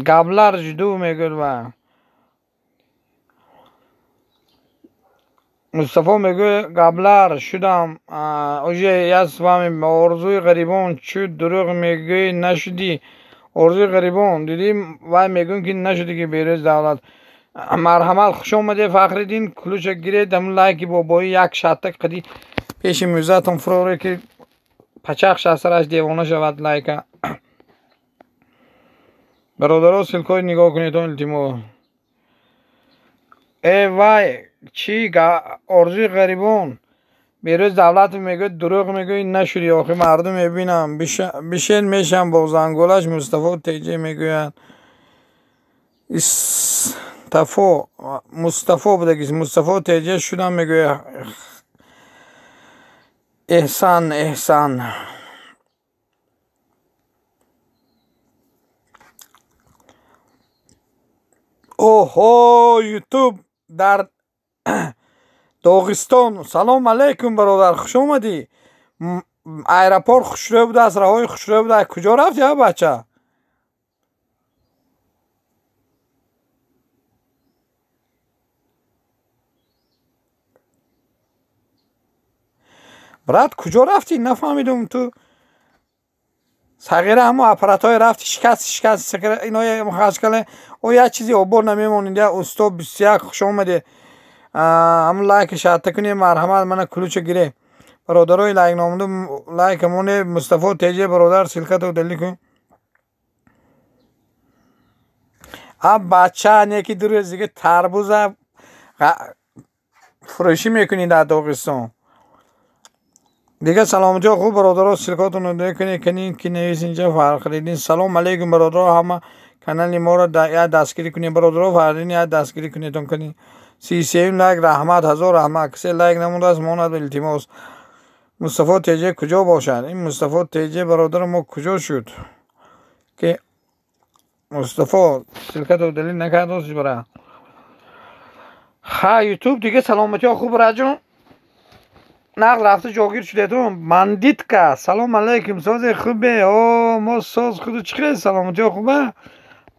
Габлар жду мегӯяд ва Мустафо мегӯяд габлар шудам, уже я с вами. Орзуи ғарибон чӯ дурӯғ мегӯӣ нашудӣ? Орзуи ғарибон дидӣ вай мегӯянд ки нашудӣ ки Берӯз Давлат. Марҳамат, хуш омадед Фахриддин, ключа гиред, ҳамун лайки бобоӣ як шатта қади пеши мӯзаатон фуроре ки пачақ шастараш девона шавад лайка. Бародаро ссылкаҳои нигоҳ кунед илтимос. Э вай чӣ орзуи ғарибон Берӯз Давлатов мегӯяд дурӯғ мегӯӣ нашудӣ. Охи мардум мебинам бишен мешам бо занголаш. Мустафо теҷе мегӯяд Истафо Мустафо будагист. Мустафо теҷе шудам мегӯяд. Эҳсан Эҳсан Оҳо Ютуб дар Доғистон. Салом алейкум бародар, хуш омадӣ. Аэропорт хушрӯ будааст, роҳҳои хушрӯ будааст. Куҷо рафти а бача? Брат, куҷо рафтӣ? Нафаҳмидум ту. Сағира ҳамо аппаратҳое рафти шикаст шикаст иное хашкале. О як чизи обор намемонид. Я усто 21 хуш омадӣ. Ҳамун лайк шарта кунед марҳамат, мана ключа гире. Бародарои лайк номуда лайк моне. Мустафо теҷе бародар ссылкато удалить кун. А бача неки ду рӯз дига тарбуза фурӯшӣ мекунӣ дар Доғистон. Дига саломатиҳо хуб бародаро, ссылкаотонро удалить кунед. Кани ки навис инҷа Фархриддин. Салом алейкум бародаро, ҳама канали моро як дастгирӣ кунед бародаро. Фархриддин як дастгирӣ кунедон кунед. 33 лайк, раҳмат, ҳазор раҳмат. Касе лайк намудааст монад илтимос. Мустафо теҷе куҷо бошад? Ин Мустафо теҷе бародари мо куҷо шуд? Ки Мустафо ссылкато удалить накардост бара. Ха Ютуб дига саломатиҳо хуб раҷон. Нақл рафта ҷогир шудетон. Бандитка салом алейкум, созе хубе? О мо соз худу чӣ хел саломатиҳо хуба?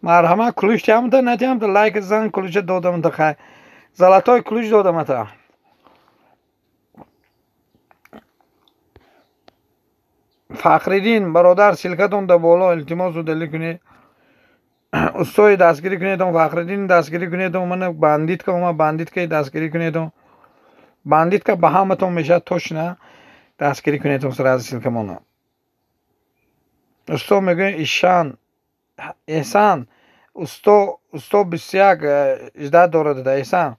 Марҳамат, ключ тиҳамта натиҳамта лайк зан, ключа додамта хай. Золотой ключ додамата. Фахриддин бародар ссылкатон дар боло илтимос удалить кунед. Устои дастгирӣ кунедон, Фахриддин дастгирӣ кунедон, мана бандитка омад, бандиткаи дастгирӣ кунедон. Бандитка ба ҳаматон мешавад точно дастгирӣ кунедон сразу ссылкамона. Усто мегӯяд Ишан Эҳсан усто усто 21 ждать дорад да Эҳсан.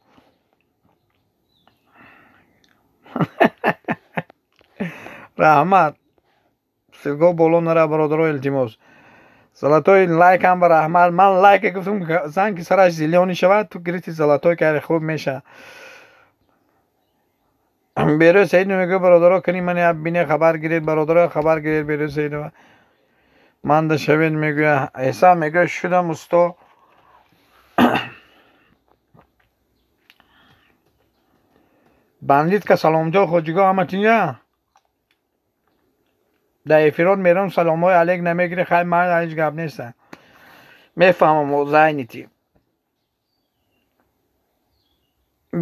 Раҳмат. Ссылка боло нара бародаро илтимос. Золотой лайк ҳам ба раҳмат. Ман лайк гуфтам зан ки сараш зелёный шавад, ту гирифти золотой кари хуб мешавад. Берӯз Саидов мегӯяд бародаро кани ман як бине хабар гиред, бародаро хабар гиред Берӯз Саидова. Ман да шавед мегӯяд. Эҳсан мегӯяд шудам усто. Бандитка саломҷо хоҷиго ҳама тинҷа? Дар эфирот мерам саломҳои алейк намегирӣ, хай ман ҳеҷ гап неста. Мефаҳмам зайнити.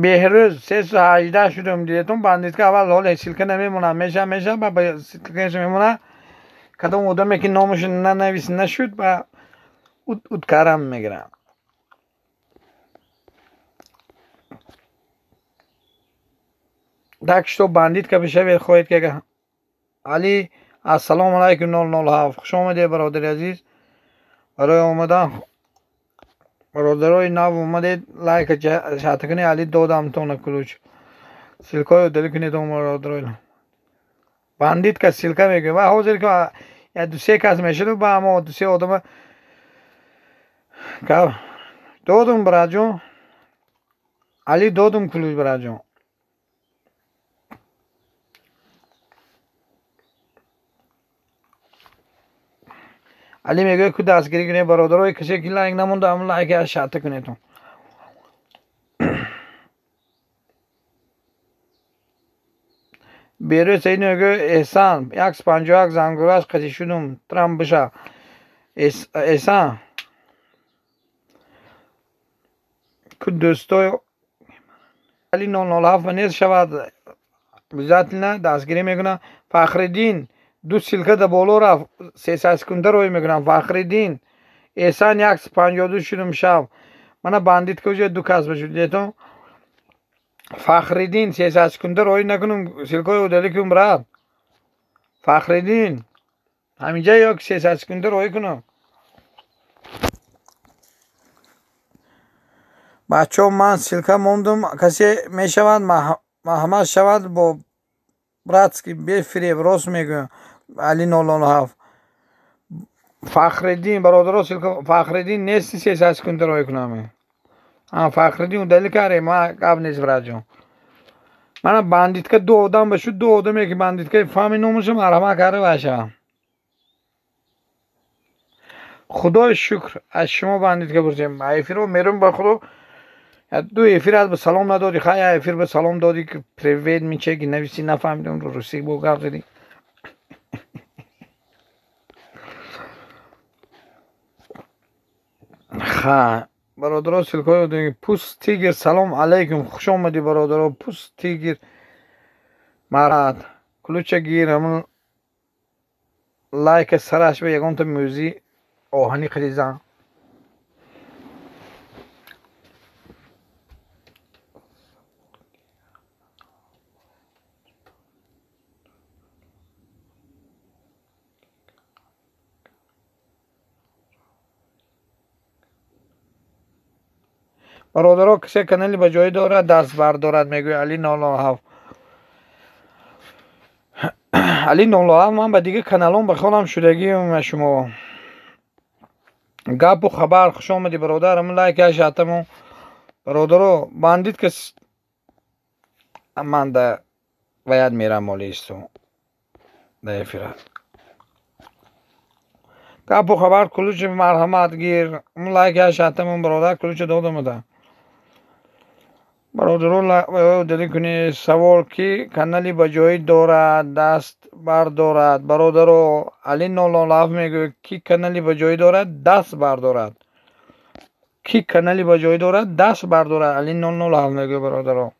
Беҳрӯз 318 шудам дидетон бандитка аввал ҳоле ссылка намемонад, меша меша ба ссылкааш мемонад. Кадом одаме ки номаш нанавис нашуд ба уткарам мегирам. Так что бандитка бишавед хоҳед ки Али ассалому алайкум 007 хуш омадед бародари азиз. Барои омадан бародарои нав омадед лайк шарта кунед. Али додамтона ключ. Ссылкаҳои удалить кунед бародарои. Бандитка ссылка мегӯяд. Ва ҳозир ки Я ду-се кас мешуду, ба ҳамо ду-се одама додум, братҷон. Али, додум ключ, братҷон. Али мегӯяд, ку дастгирӣ кунед, бародарои, касе ки лайк намонда, ҳамн лайки аз шарта кунедтон. Берӯ Саид мегӯяд, Эҳсан, 151 зангураш қатӣ шудум, трам биша. Эҳсан, ку дӯстои Али 007 нест шавад, обязательно дастгирӣ мекунам. Фахриддин, ду ссылка да боло рафт, 300 секунда рӯй мекунам. Фахриддин, Эҳсан, 152 шудум шав. Мана бандитка уже ду кас бишуд, детон. Фахриддин, 300 секунда рӯй накунум, ссылкаи удалить кун, брат. Фахриддин, ҳаминҷа ё ки 300 секунда рӯй кунам. Бачаҳо, ман ссылка мондум, касе мешавад, маҳмад шавад, бо братски, бефиреб, рост мегӯям. Али 007. Фахриддин, бародаро, ссылка. Фахриддин, нести 300 секунда рӯй кунам. Фахриддин, удалить кардем, ма гап нест, братҷон. Мана бандитка ду одам бишуд, ду одаме ки бандиткаи фаҳми номаша марҳамат карда баша. Худои шукр, аз шумо бандитка пурсем. Эфиро мерум, ба худо, ду эфир аз ба салом надодӣ, хай я эфир ба салом додӣ, ки привет миче ки нависи, нафаҳмидам, русӣ бо гап задӣ. Ха, бародаро, ссылкаи. Пуст Тигр, салом алейкум, хуш омадӣ, бародаро. Пуст Тигр, марат, ключа гир, ҳамун лайка сараш ба ягонта мӯзи оҳанӣ қилизан. Бародаро, касе канали ба ҷое дорад, даст бардорад, мегӯяд Али 007. Али 007, ман ба дигар каналон ба холам шудагиам шумо. Гапу хабар, хуш омадӣ, бародар, ҳамн лайк яшатамон. Бародаро, бандит кас ман да ваят мерам молисту да эфира. Гапу хабар, ключи марҳамат гир, ҳамн лайк яшатамон, бародар, ключи додамада. Бародаро, удалить кунед. Савол: ки канали ба ҷоӣ дорад, даст бардорад. Бародаро, Али 007 мегӯяд, ки канали ба ҷоӣ дорад, даст бардорад. Ки канали ба ҷоӣ дорад, даст бардорад. Али 007 мегӯяд, бародаро.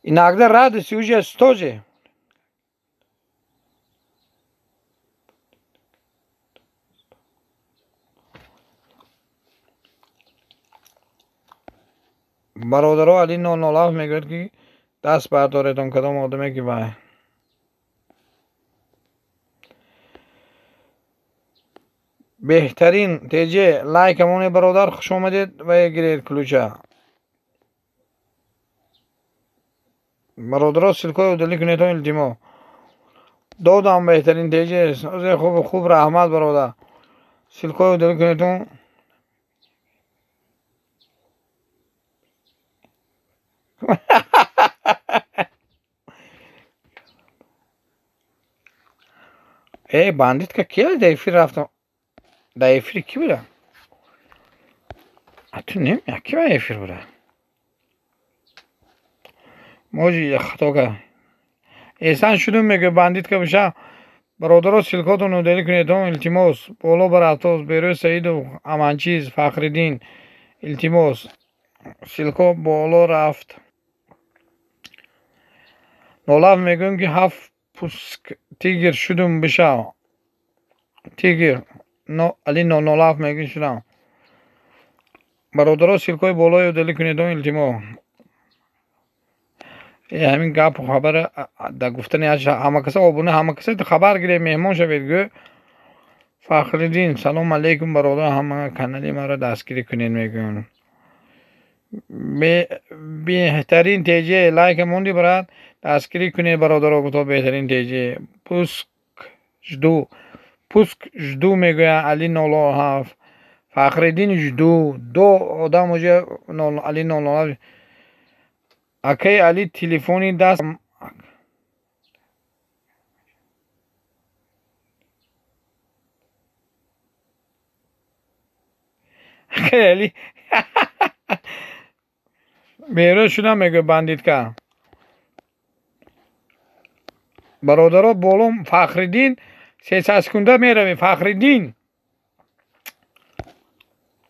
Иногда радости уже тоже. Бародаро, Али 007 мегӯяд, ки даст бардоредон, кадом одаме ки вай. Беҳтарин теҷе лайкамоне, бародар, хуш омадед ва гиред ключа. Бародаро, ссылкаи удалить кунедон, илтимо. Додам, беҳтарин теҷе, хуб хуб, раҳмат, бародар. Ссылкаи удалить кунедон. Э, бандитка кия да эфир рафтам? Да эфири ки буда? А ту нем, ки ба эфир буда? Можи хато кард. Эҳсан шудум, мегӯяд, бандитка биша. Бародаро, ссылкотон удалить кунедон, илтимос. Боло баратоз, Берӯз Саидов, Аманчиз, Фахриддин, илтимос. Ссылко боло рафт. Нолав мегӯем, ки ҳафт пуск тигр шудум бишав. Тигр, Али 007 мегӯ шудам. Бародаро, ссылкои болои удалить кунедон, илтимо. Ҳамин гапу хабара да гуфтани ҳама каса обуна, ҳама каса хабар гиред, меҳмон шавед, гӯ. Фахриддин, салом алейкум, бародар, ҳама канали маро дастгирӣ кунед, мегӯям. Беҳтарин теҷе лайк монди брат, дастгирӣ кунед бародаро, гуфто беҳтарин теҷе. Пуск жду, пуск жду мегӯяд Али 07. Фахриддин жду, ду одам уже Али 07. Акай Али телефони даст акай Али берӯз шудам мегӯяд бандитка. Бародаро болом Фахриддин 300 секунда меравем. Фахриддин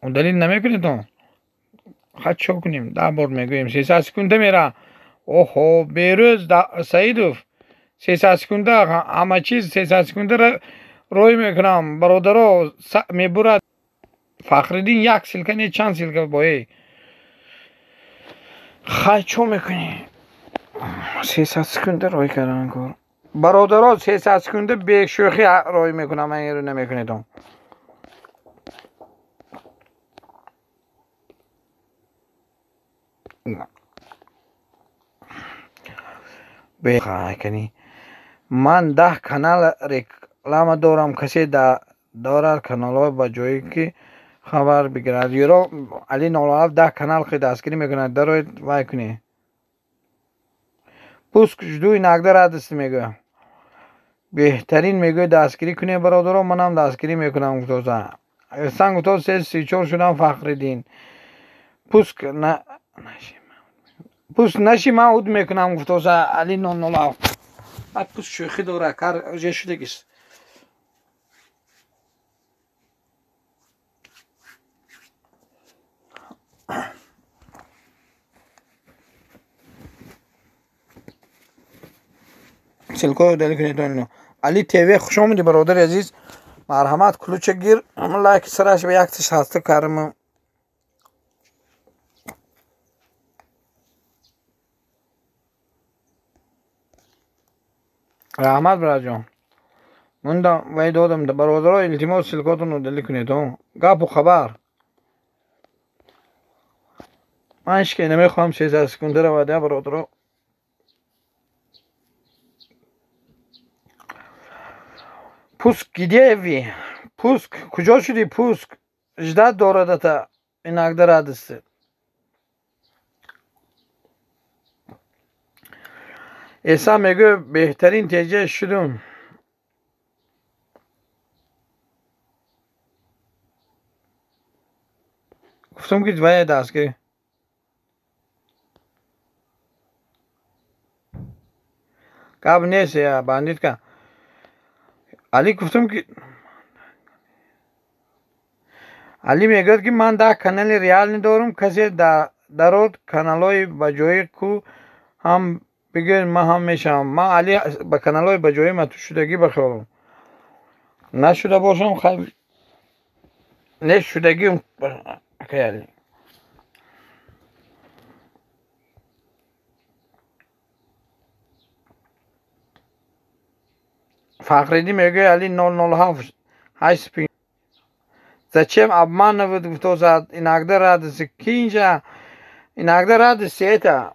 удалил намекунед он? Ха чо кунем? 10 бор мегӯем 300 секунда мера. Оҳо, Берӯз Саидов 300 секунда, ҳама чиз 300 секунда рой мекунам. Бародаро мебурад Фахриддин як ссылка не чанд ссылка боe. Хай чо мекунӣ? 300 секунда рой кардан кор. Бародаро 300 секунда бешӯхӣ рой мекунам, ман инро намекунедам. Бехай ман 10 канал реклама дорам, касе дорад каналҳо ба ҷое ки хабар бигирад. Юро Али 07 10 канал хи дастгирӣ мекунад, дароед вай кунед. Пуск жду иногда радости мегӯям. Беҳтарин мегӯяд дастгирӣ кунед бародаро, манам дастгирӣ мекунам гуфтоса. Эҳсан гуфто 334 шудам Фахриддин. Пуск на пуск наши ман уд мекунам гуфтоса Али 007. Баъд пуск шӯхӣ дора, кар уже шудагист. Ссылкаро удалил кунед. Али ТВ хуш омадӣ бародари азиз. Марҳамат ключа гир, лайк сараш ба 160 карм. Раҳмат братҷон. Мондам вай додам бародаро, илтимос ссылкотонро удалил кунед. Гапу хабар. Ман ҳеч ки намехоҳам 300 секунда равад, бародаро. Пуск где вы? Пуск куҷо шудӣ пуск? Ждать дорадата иногда радости. Эҳсан мегӯяд беҳтарин теҷа шудум. Гуфтам ки вай дастгирӣ. Гап нест я бандитка. Али гуфтам ки Али мегӯяд ки ман 10 канали реални дорам, касе дарод каналҳои ба ҷои ку ҳам бигӯед ман ҳам мешавам. Ман Али ба каналҳои ба ҷои ма ту шудагӣ ба хаёлам. Нашуда бошам хай не шудагӣ акай Али. Фахриддин мегӯяд Али 007 8. Зачем обманывать гуфтозад? Иногда радости кинжа, иногда радости это.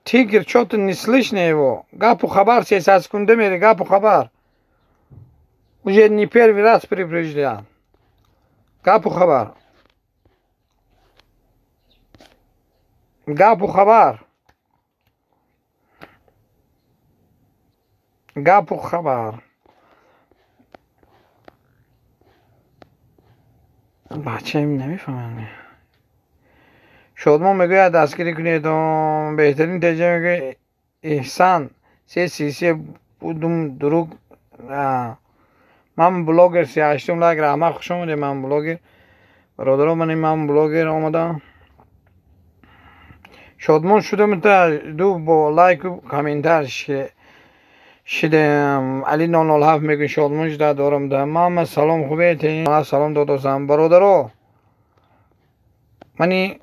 Тигр, что-то не слышно его. Гапу хабар 300 секунды мере, гапу хабар. Уже не первый раз предупреждал. Гапу хабар. Гапу хабар. Гапу хабар. Бачаим намефаҳмам. Шодмон мегӯяд дастгирӣ кунед. Беҳтарин теҷа мегӯяд Эҳсан 333 будум друг. Ман блогер 38 лайк. Раҳмат, хуш омадед. Ман блогер. Бародаро, ман ман блогер омадам. Шодмон шудам та ду бо лайку комментар шидем. Али 007 мегӯяд шодмон шуда дорам. Да мама салом, хубед? Салом додосам бародаро. Мани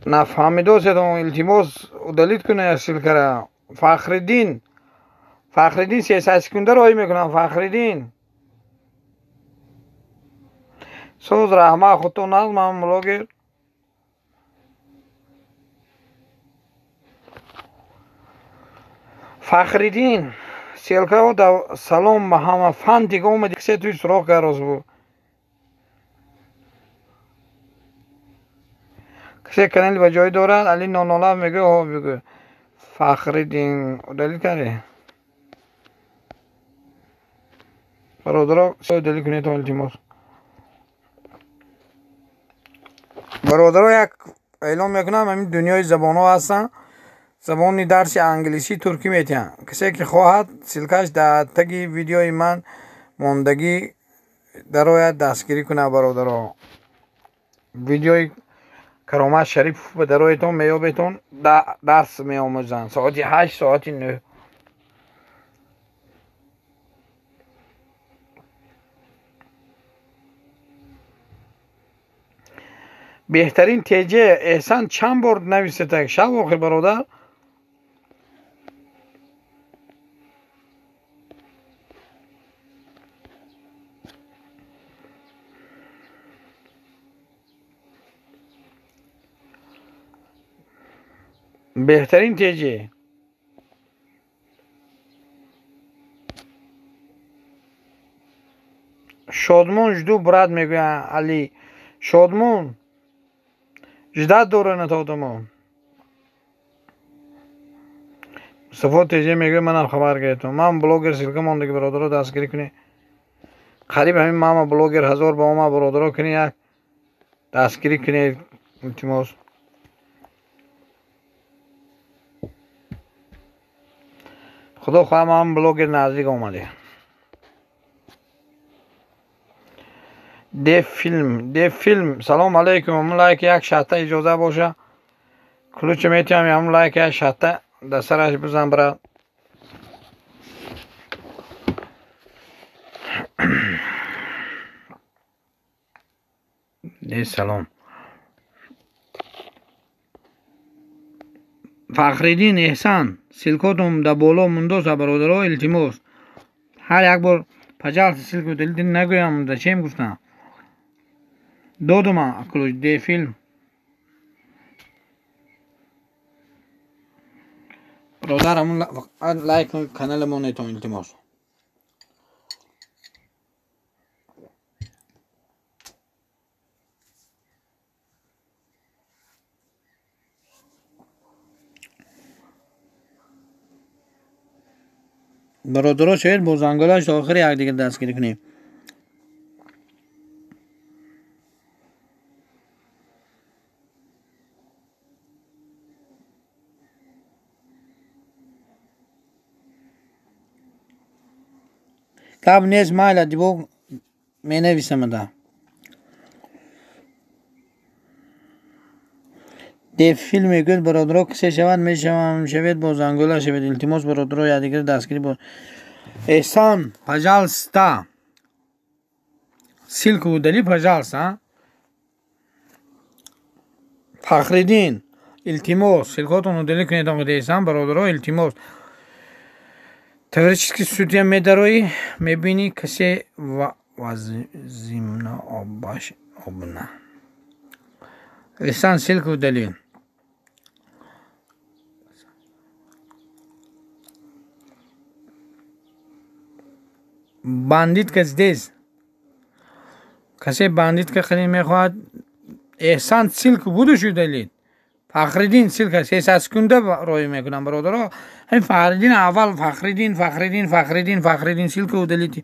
нафаҳмидоседон, илтимос удалит кунед ссылкара. Фахриддин, Фахриддин 300 секунда рой мекунам. Фахриддин соз раҳмат, худтон нағз. Ман блогер. Фахриддин ссылкао салом ба ҳама фантик омади кисе туи суроғ кароз бу. Кисе канали ба ҷой дорад Али Нонолав мегӯ ҳо бигӯ. Фахриддин удалить карди? Бародаро удалить кунед илтимос. Бародаро як эълон мекунам ҳамин дунёи забонҳо ҳастанд. Забони дарси англисӣ туркӣ метиҳанд. Касе ки хоҳад ссылкаш дар таги видеои ман мондагӣ дарояд дастгирӣ кунад бародаро. Видеои Каромат Шарипов ба дароятон меёбетон дарс меомӯзанд. Соати 8 соати 9. Беҳтарин ТЖ Эҳсан чанд бор нависетак шав охир бародар. Беҳтарин ТЖ Шодмон жду брат мегӯяд Али. Шодмон ждать доранд одамо. Мустафо ТЖ мегӯяд манам хабар гирифтам. Ман блогер ссылка мондаги бародаро дастгирӣ кунед. Қариб ҳамин мама блогер 1000 ба омад бародаро кунед як дастгирӣ кунед илтимос. Худо хоҳад ман блогер наздик омаде. Де филм салом алейкум. Ҳамун лайк як шатта иҷоза боша. Ключ метиҳам ҳамун лайк як шатта дар сараш бизан брат. Де салом. Фахриддин Эҳсан ссылкотон дар боло мундоса бародаро илтимос. Ҳар як бор пожалуйста ссылку удалите нагӯям зачем гуфтам. Додума ключ де филм. Бародар ҳамун лайк канали монетон илтимос. Бародаро шояд бо занголаш то охири якдигар дастгирӣ кунем. Гап нест майла дибо менависамада. Де филм мегӯяд бародаро кисе шавад мешавам шавед бо зангола шавед илтимос бародаро якдигар дастгирӣ бо Эҳсон пожалуйста ссылку удали пожалуйста. Фахриддин илтимос ссылкотон удали кунед Эҳсан бародаро илтимос. Творческий студия медароӣ мебинӣ касе вазимна обаш обна. Эҳсан ссылку удали. Бандитка здесь. Касе бандитка хеле мехоҳад Эҳсан ссылку будешь удалить. Фахриддин ссылка 300 секунда роӣ мекунам бародаро. Ҳамин Фахриддин аввал Фахриддин Фахриддин Фахриддин Фахриддин ссылку удалить.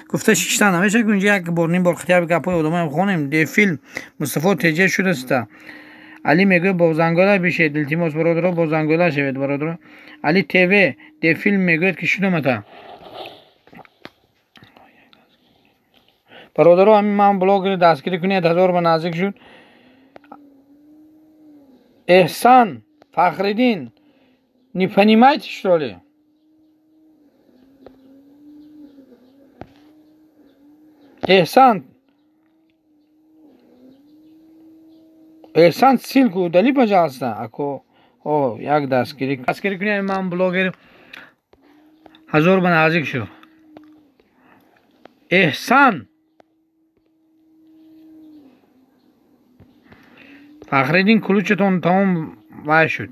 Гуфта шиштан намешавад ки инҷа як бор ним бор хотя бы гапҳои одамоям хонем. Де филм Мустафо ТЖ шудаста. Али мегӯяд бо зангола бишед илтимос бародаро бо зангола шавед бародаро. Али ТВ де филм мегӯяд ки шудамата. Бародаро ҳамин ман блогери дастгирӣ кунед 1000 ба наздик шуд. Эҳсан Фахриддин не понимаете что ли? Эҳсан Эҳсан ссылку удали пожалуйста. Ако о як дастгирӣ дастгирӣ кунед ман блогер 1000 ба наздик шуд. Эҳсан Фахриддин ключатон тамом вай шуд.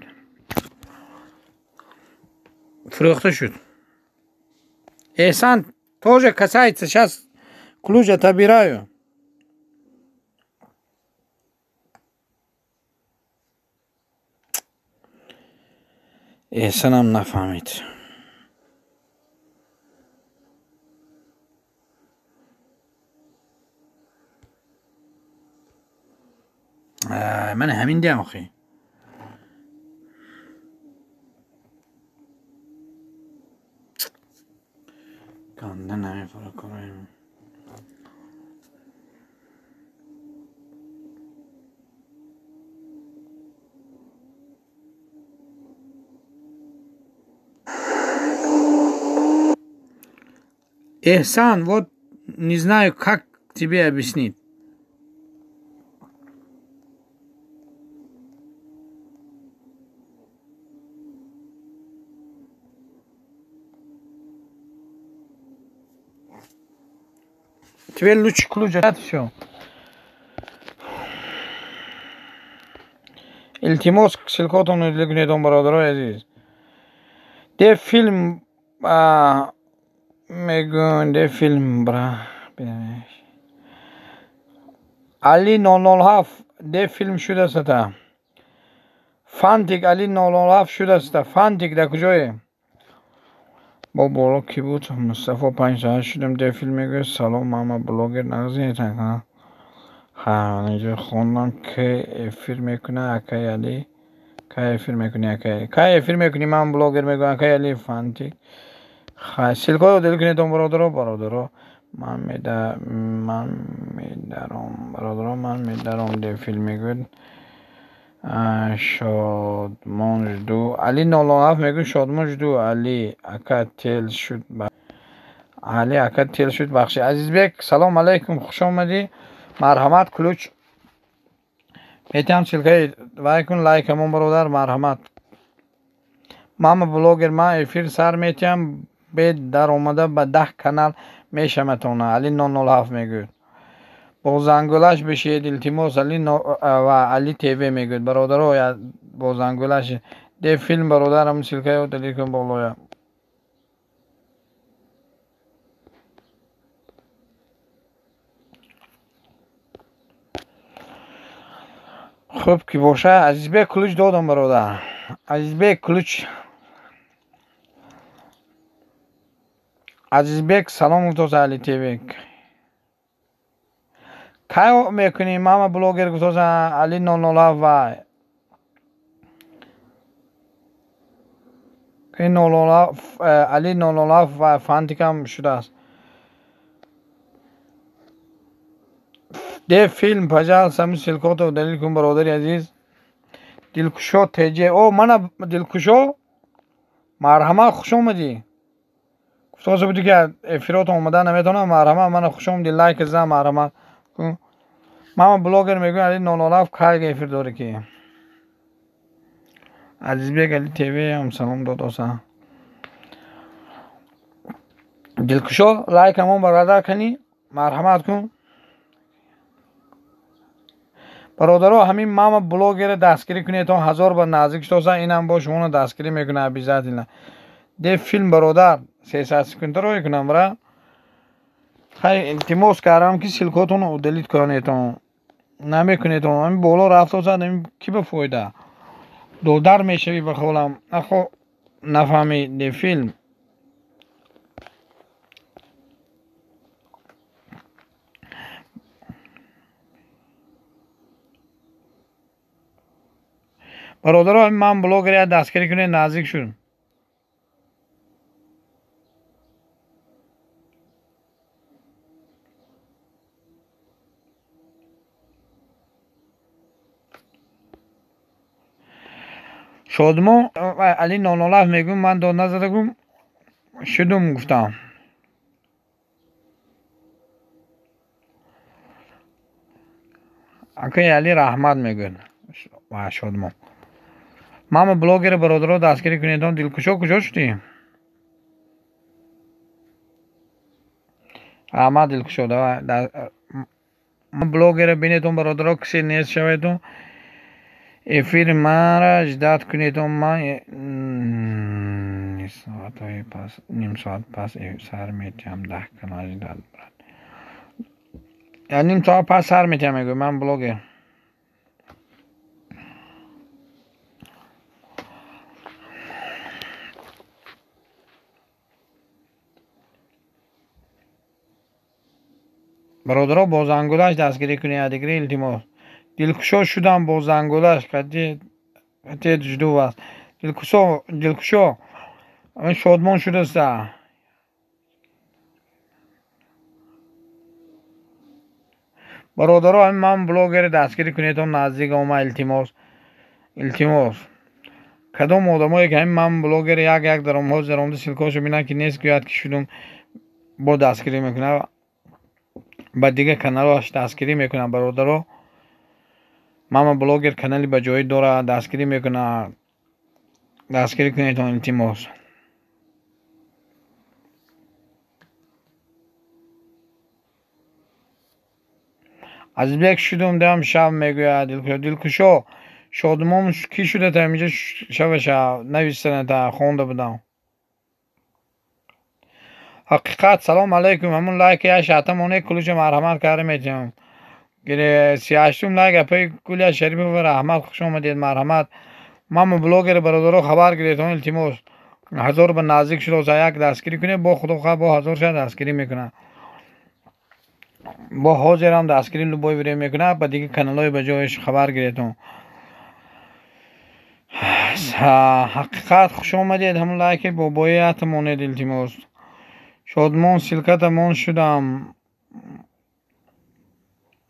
Фурӯхта шуд. Эҳсан тоже касается, сейчас ключ отобираю. Эҳсанам нафаҳмид. Ман ҳамин диам охи. Ганда намефора кораем. Эҳсан, вот не знаю, как тебе объяснить. Тебе лучше ключ от все. Илтимос, ссылкотон кунедон, бародарои азиз. Де филм мегӯн, де филм бра. Али 007 де филм шудастата. Фантик Али 007 шудастата. Фантик дар куҷое? Бо боло ки буд? Мустафо 5 шудам, де филм мегӯяд. Салом, мама блогер нағзинетан. Ҳа, инҷо хондам, ки эфир мекуна акай Али. Кай эфир мекунӣ акай? Кай эфир мекунӣ? Ман блогер мегӯям акай Али Фантик. Хай, ссылкаро дел кунедон, бародаро, бародаро. Ман медаром, бародаро, ман медаром, де филм мегӯяд. Шодмон жду. Али 007 мегӯяд шодмон жду. Али ака тел шуд. Али ака тел шуд, бахши. Азизбек, салом алейкум, хуш омадӣ. Марҳамат, ключ метиҳам, ссылкаи вай кун, лайкамон, бародар, марҳамат. Мама блогер, ман эфир сар метиҳам, бе даромада ба 10 канал мешаматона. Али 007 мегӯяд. Бо зангулаш бишед, илтимос. Али ва Али ТВ мегӯяд. Бародаро, бо зангулаш де филм, бародарам, ссылкаи удалить кун болоя. Хуб ки боша, Азизбек ключ додам, бародар. Азизбек ключ. Азизбек салом гуфтоз Али ТВ. Кай мекунӣ мама блогер гуфтоз Али 007 вай. Али 007 вай Фантикам шудааст. Де филм, пожалуйста, ҳамин ссылкото удалить кун, бародари азиз. Дилкушо ТЖ. О, мана Дилкушо. Марҳамат, хуш омадӣ. Гуфтоса буди ки эфиротон омада наметавонам. Марҳамат, мана хуш омадӣ, лайк зан, марҳамат. Мама блогер мегӯяд Али 007 кай эфир дорӣ ки? Азизбек Али ТВ ҳам салом додоса. Дилкушо, лайкамон бародар кунӣ, марҳамат кун. Бародаро, ҳамин мама блогера дастгирӣ кунед, то 1000 ба наздик шудоса, инам бо шуморо дастгирӣ мекунад обязательно. Де филм, бародар, 300 секунда рой кунам, бра. Хай, илтимос кардам ки ссылкотонро удалить кунедон. Намекунедон. Ҳамин боло рафтоса, ҳамин ки ба фоида? Додар мешавӣ ба холам. Ахо нафаҳмӣ де филм. Бародаро, ман блогер я дастгирӣ кунед, наздик шуд. Шодмон Али 007 мегӯм, ман дод назадагум, шудум гуфтам. Акай Али раҳмат мегӯяд. Ва Шодмон. Мама блогери бародаро дастгирӣ кунедон. Дилкушо куҷо шудӣ? Раҳмат, Дилкушо. Блогера бинедон, бародаро, кисе нест шаведон. Эфир мара ждать кунедон. Ман Соатҳои пас, ним соат пас сар метиҳам, 10 канал ждать, брат. Я ним соат пас сар метиҳам, мегӯям, ман блогер. Бародаро, бо зангулаш дастгирӣ кунед, якдигари, илтимос. Дилкушо шудам бо зангулаш, кате жду вас. Дилкушо, дилкушо, шодмон шудаста. Бародаро, ман блогери дастгирӣ кунед, он наздик ома, илтимос, илтимос. Кадом одамое ки ҳамин ман блогери як як даромҳо заромда ссылка ошо бинанд, ки нест, гӯяд ки шудум, бо дастгирӣ мекунад, ба дигар каналҳоаш дастгирӣ мекунад. Бародаро, мама блогер канали ба ҷоӣ дорад, дастгирӣ мекунад, дастгирӣ кунедон, илтимос. Азизбек, шудум дам шаб, мегӯяд Дилкушо. Дилкушо, шодмон кӣ шуда та инҷа шаваша нависаната хонда будам. Ҳақиқат, салом алайкум. Ҳамун лайк я шата моне, кулуша марҳамат карда метиҳам. 38-ум лайк апаи Гулия Шарипова, раҳмат, хуш омадед, марҳамат. Мама блогер, бародаро, хабар гиред, он илтимос. 1000 ба наздик шудо, як дастгирӣ кунед, бо худо хоҳад, бо 1000 шад дастгирӣ мекунад. Бо ҳозирам дастгирӣ любой время мекунад, ба дигар каналҳои ба ҷояш хабар гиретон. Ҳақиқат, хуш омадед, ҳамун лайки бобоият монед, илтимос. Шодмон ссылка тамон шудам.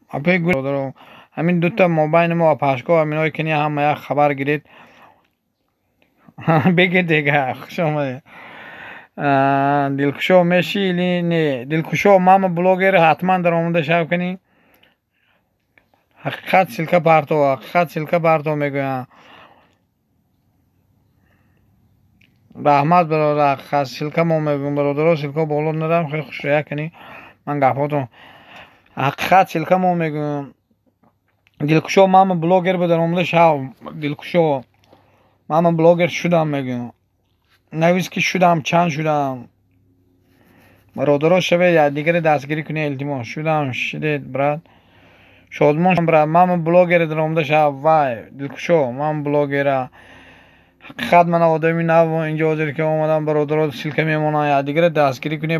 Апаи бародаро, ҳамин дута мобайни мо пашко ҳаминое кини ҳама як хабар гиред. Беги дега, хуш омадед. Дилкушо меши или не? Дилкушо, мама блогер ҳатман даромада шав кунӣ. Ҳақиқат, ссылка парто, ҳақиқат, ссылка парто мегӯянд. Раҳмат, бародар, ҳақиқат, ссылка мо мегӯем, бародаро, ссылка боло надам, хеле хушроя кунӣ. Ман гапҳотон. Ҳақиқат, ссылка мо мегӯем. Дилкушо, мама блогер ба даромада шав. Дилкушо, мама блогер шудам мегӯям. Навис ки шудам, чанд шудам. Бародаро, шавед, якдигаре дастгирӣ кунед, илтимос. Шудам, шидед, брат. Шодмон, брат, мама блогер даромада шав, вай, Дилкушо, ман блогера. Ҳақиқат, ман одами нав инҷо ҳозир ки омадам, бародаро, ссылка мемонам, якдигаре дастгирӣ кунед.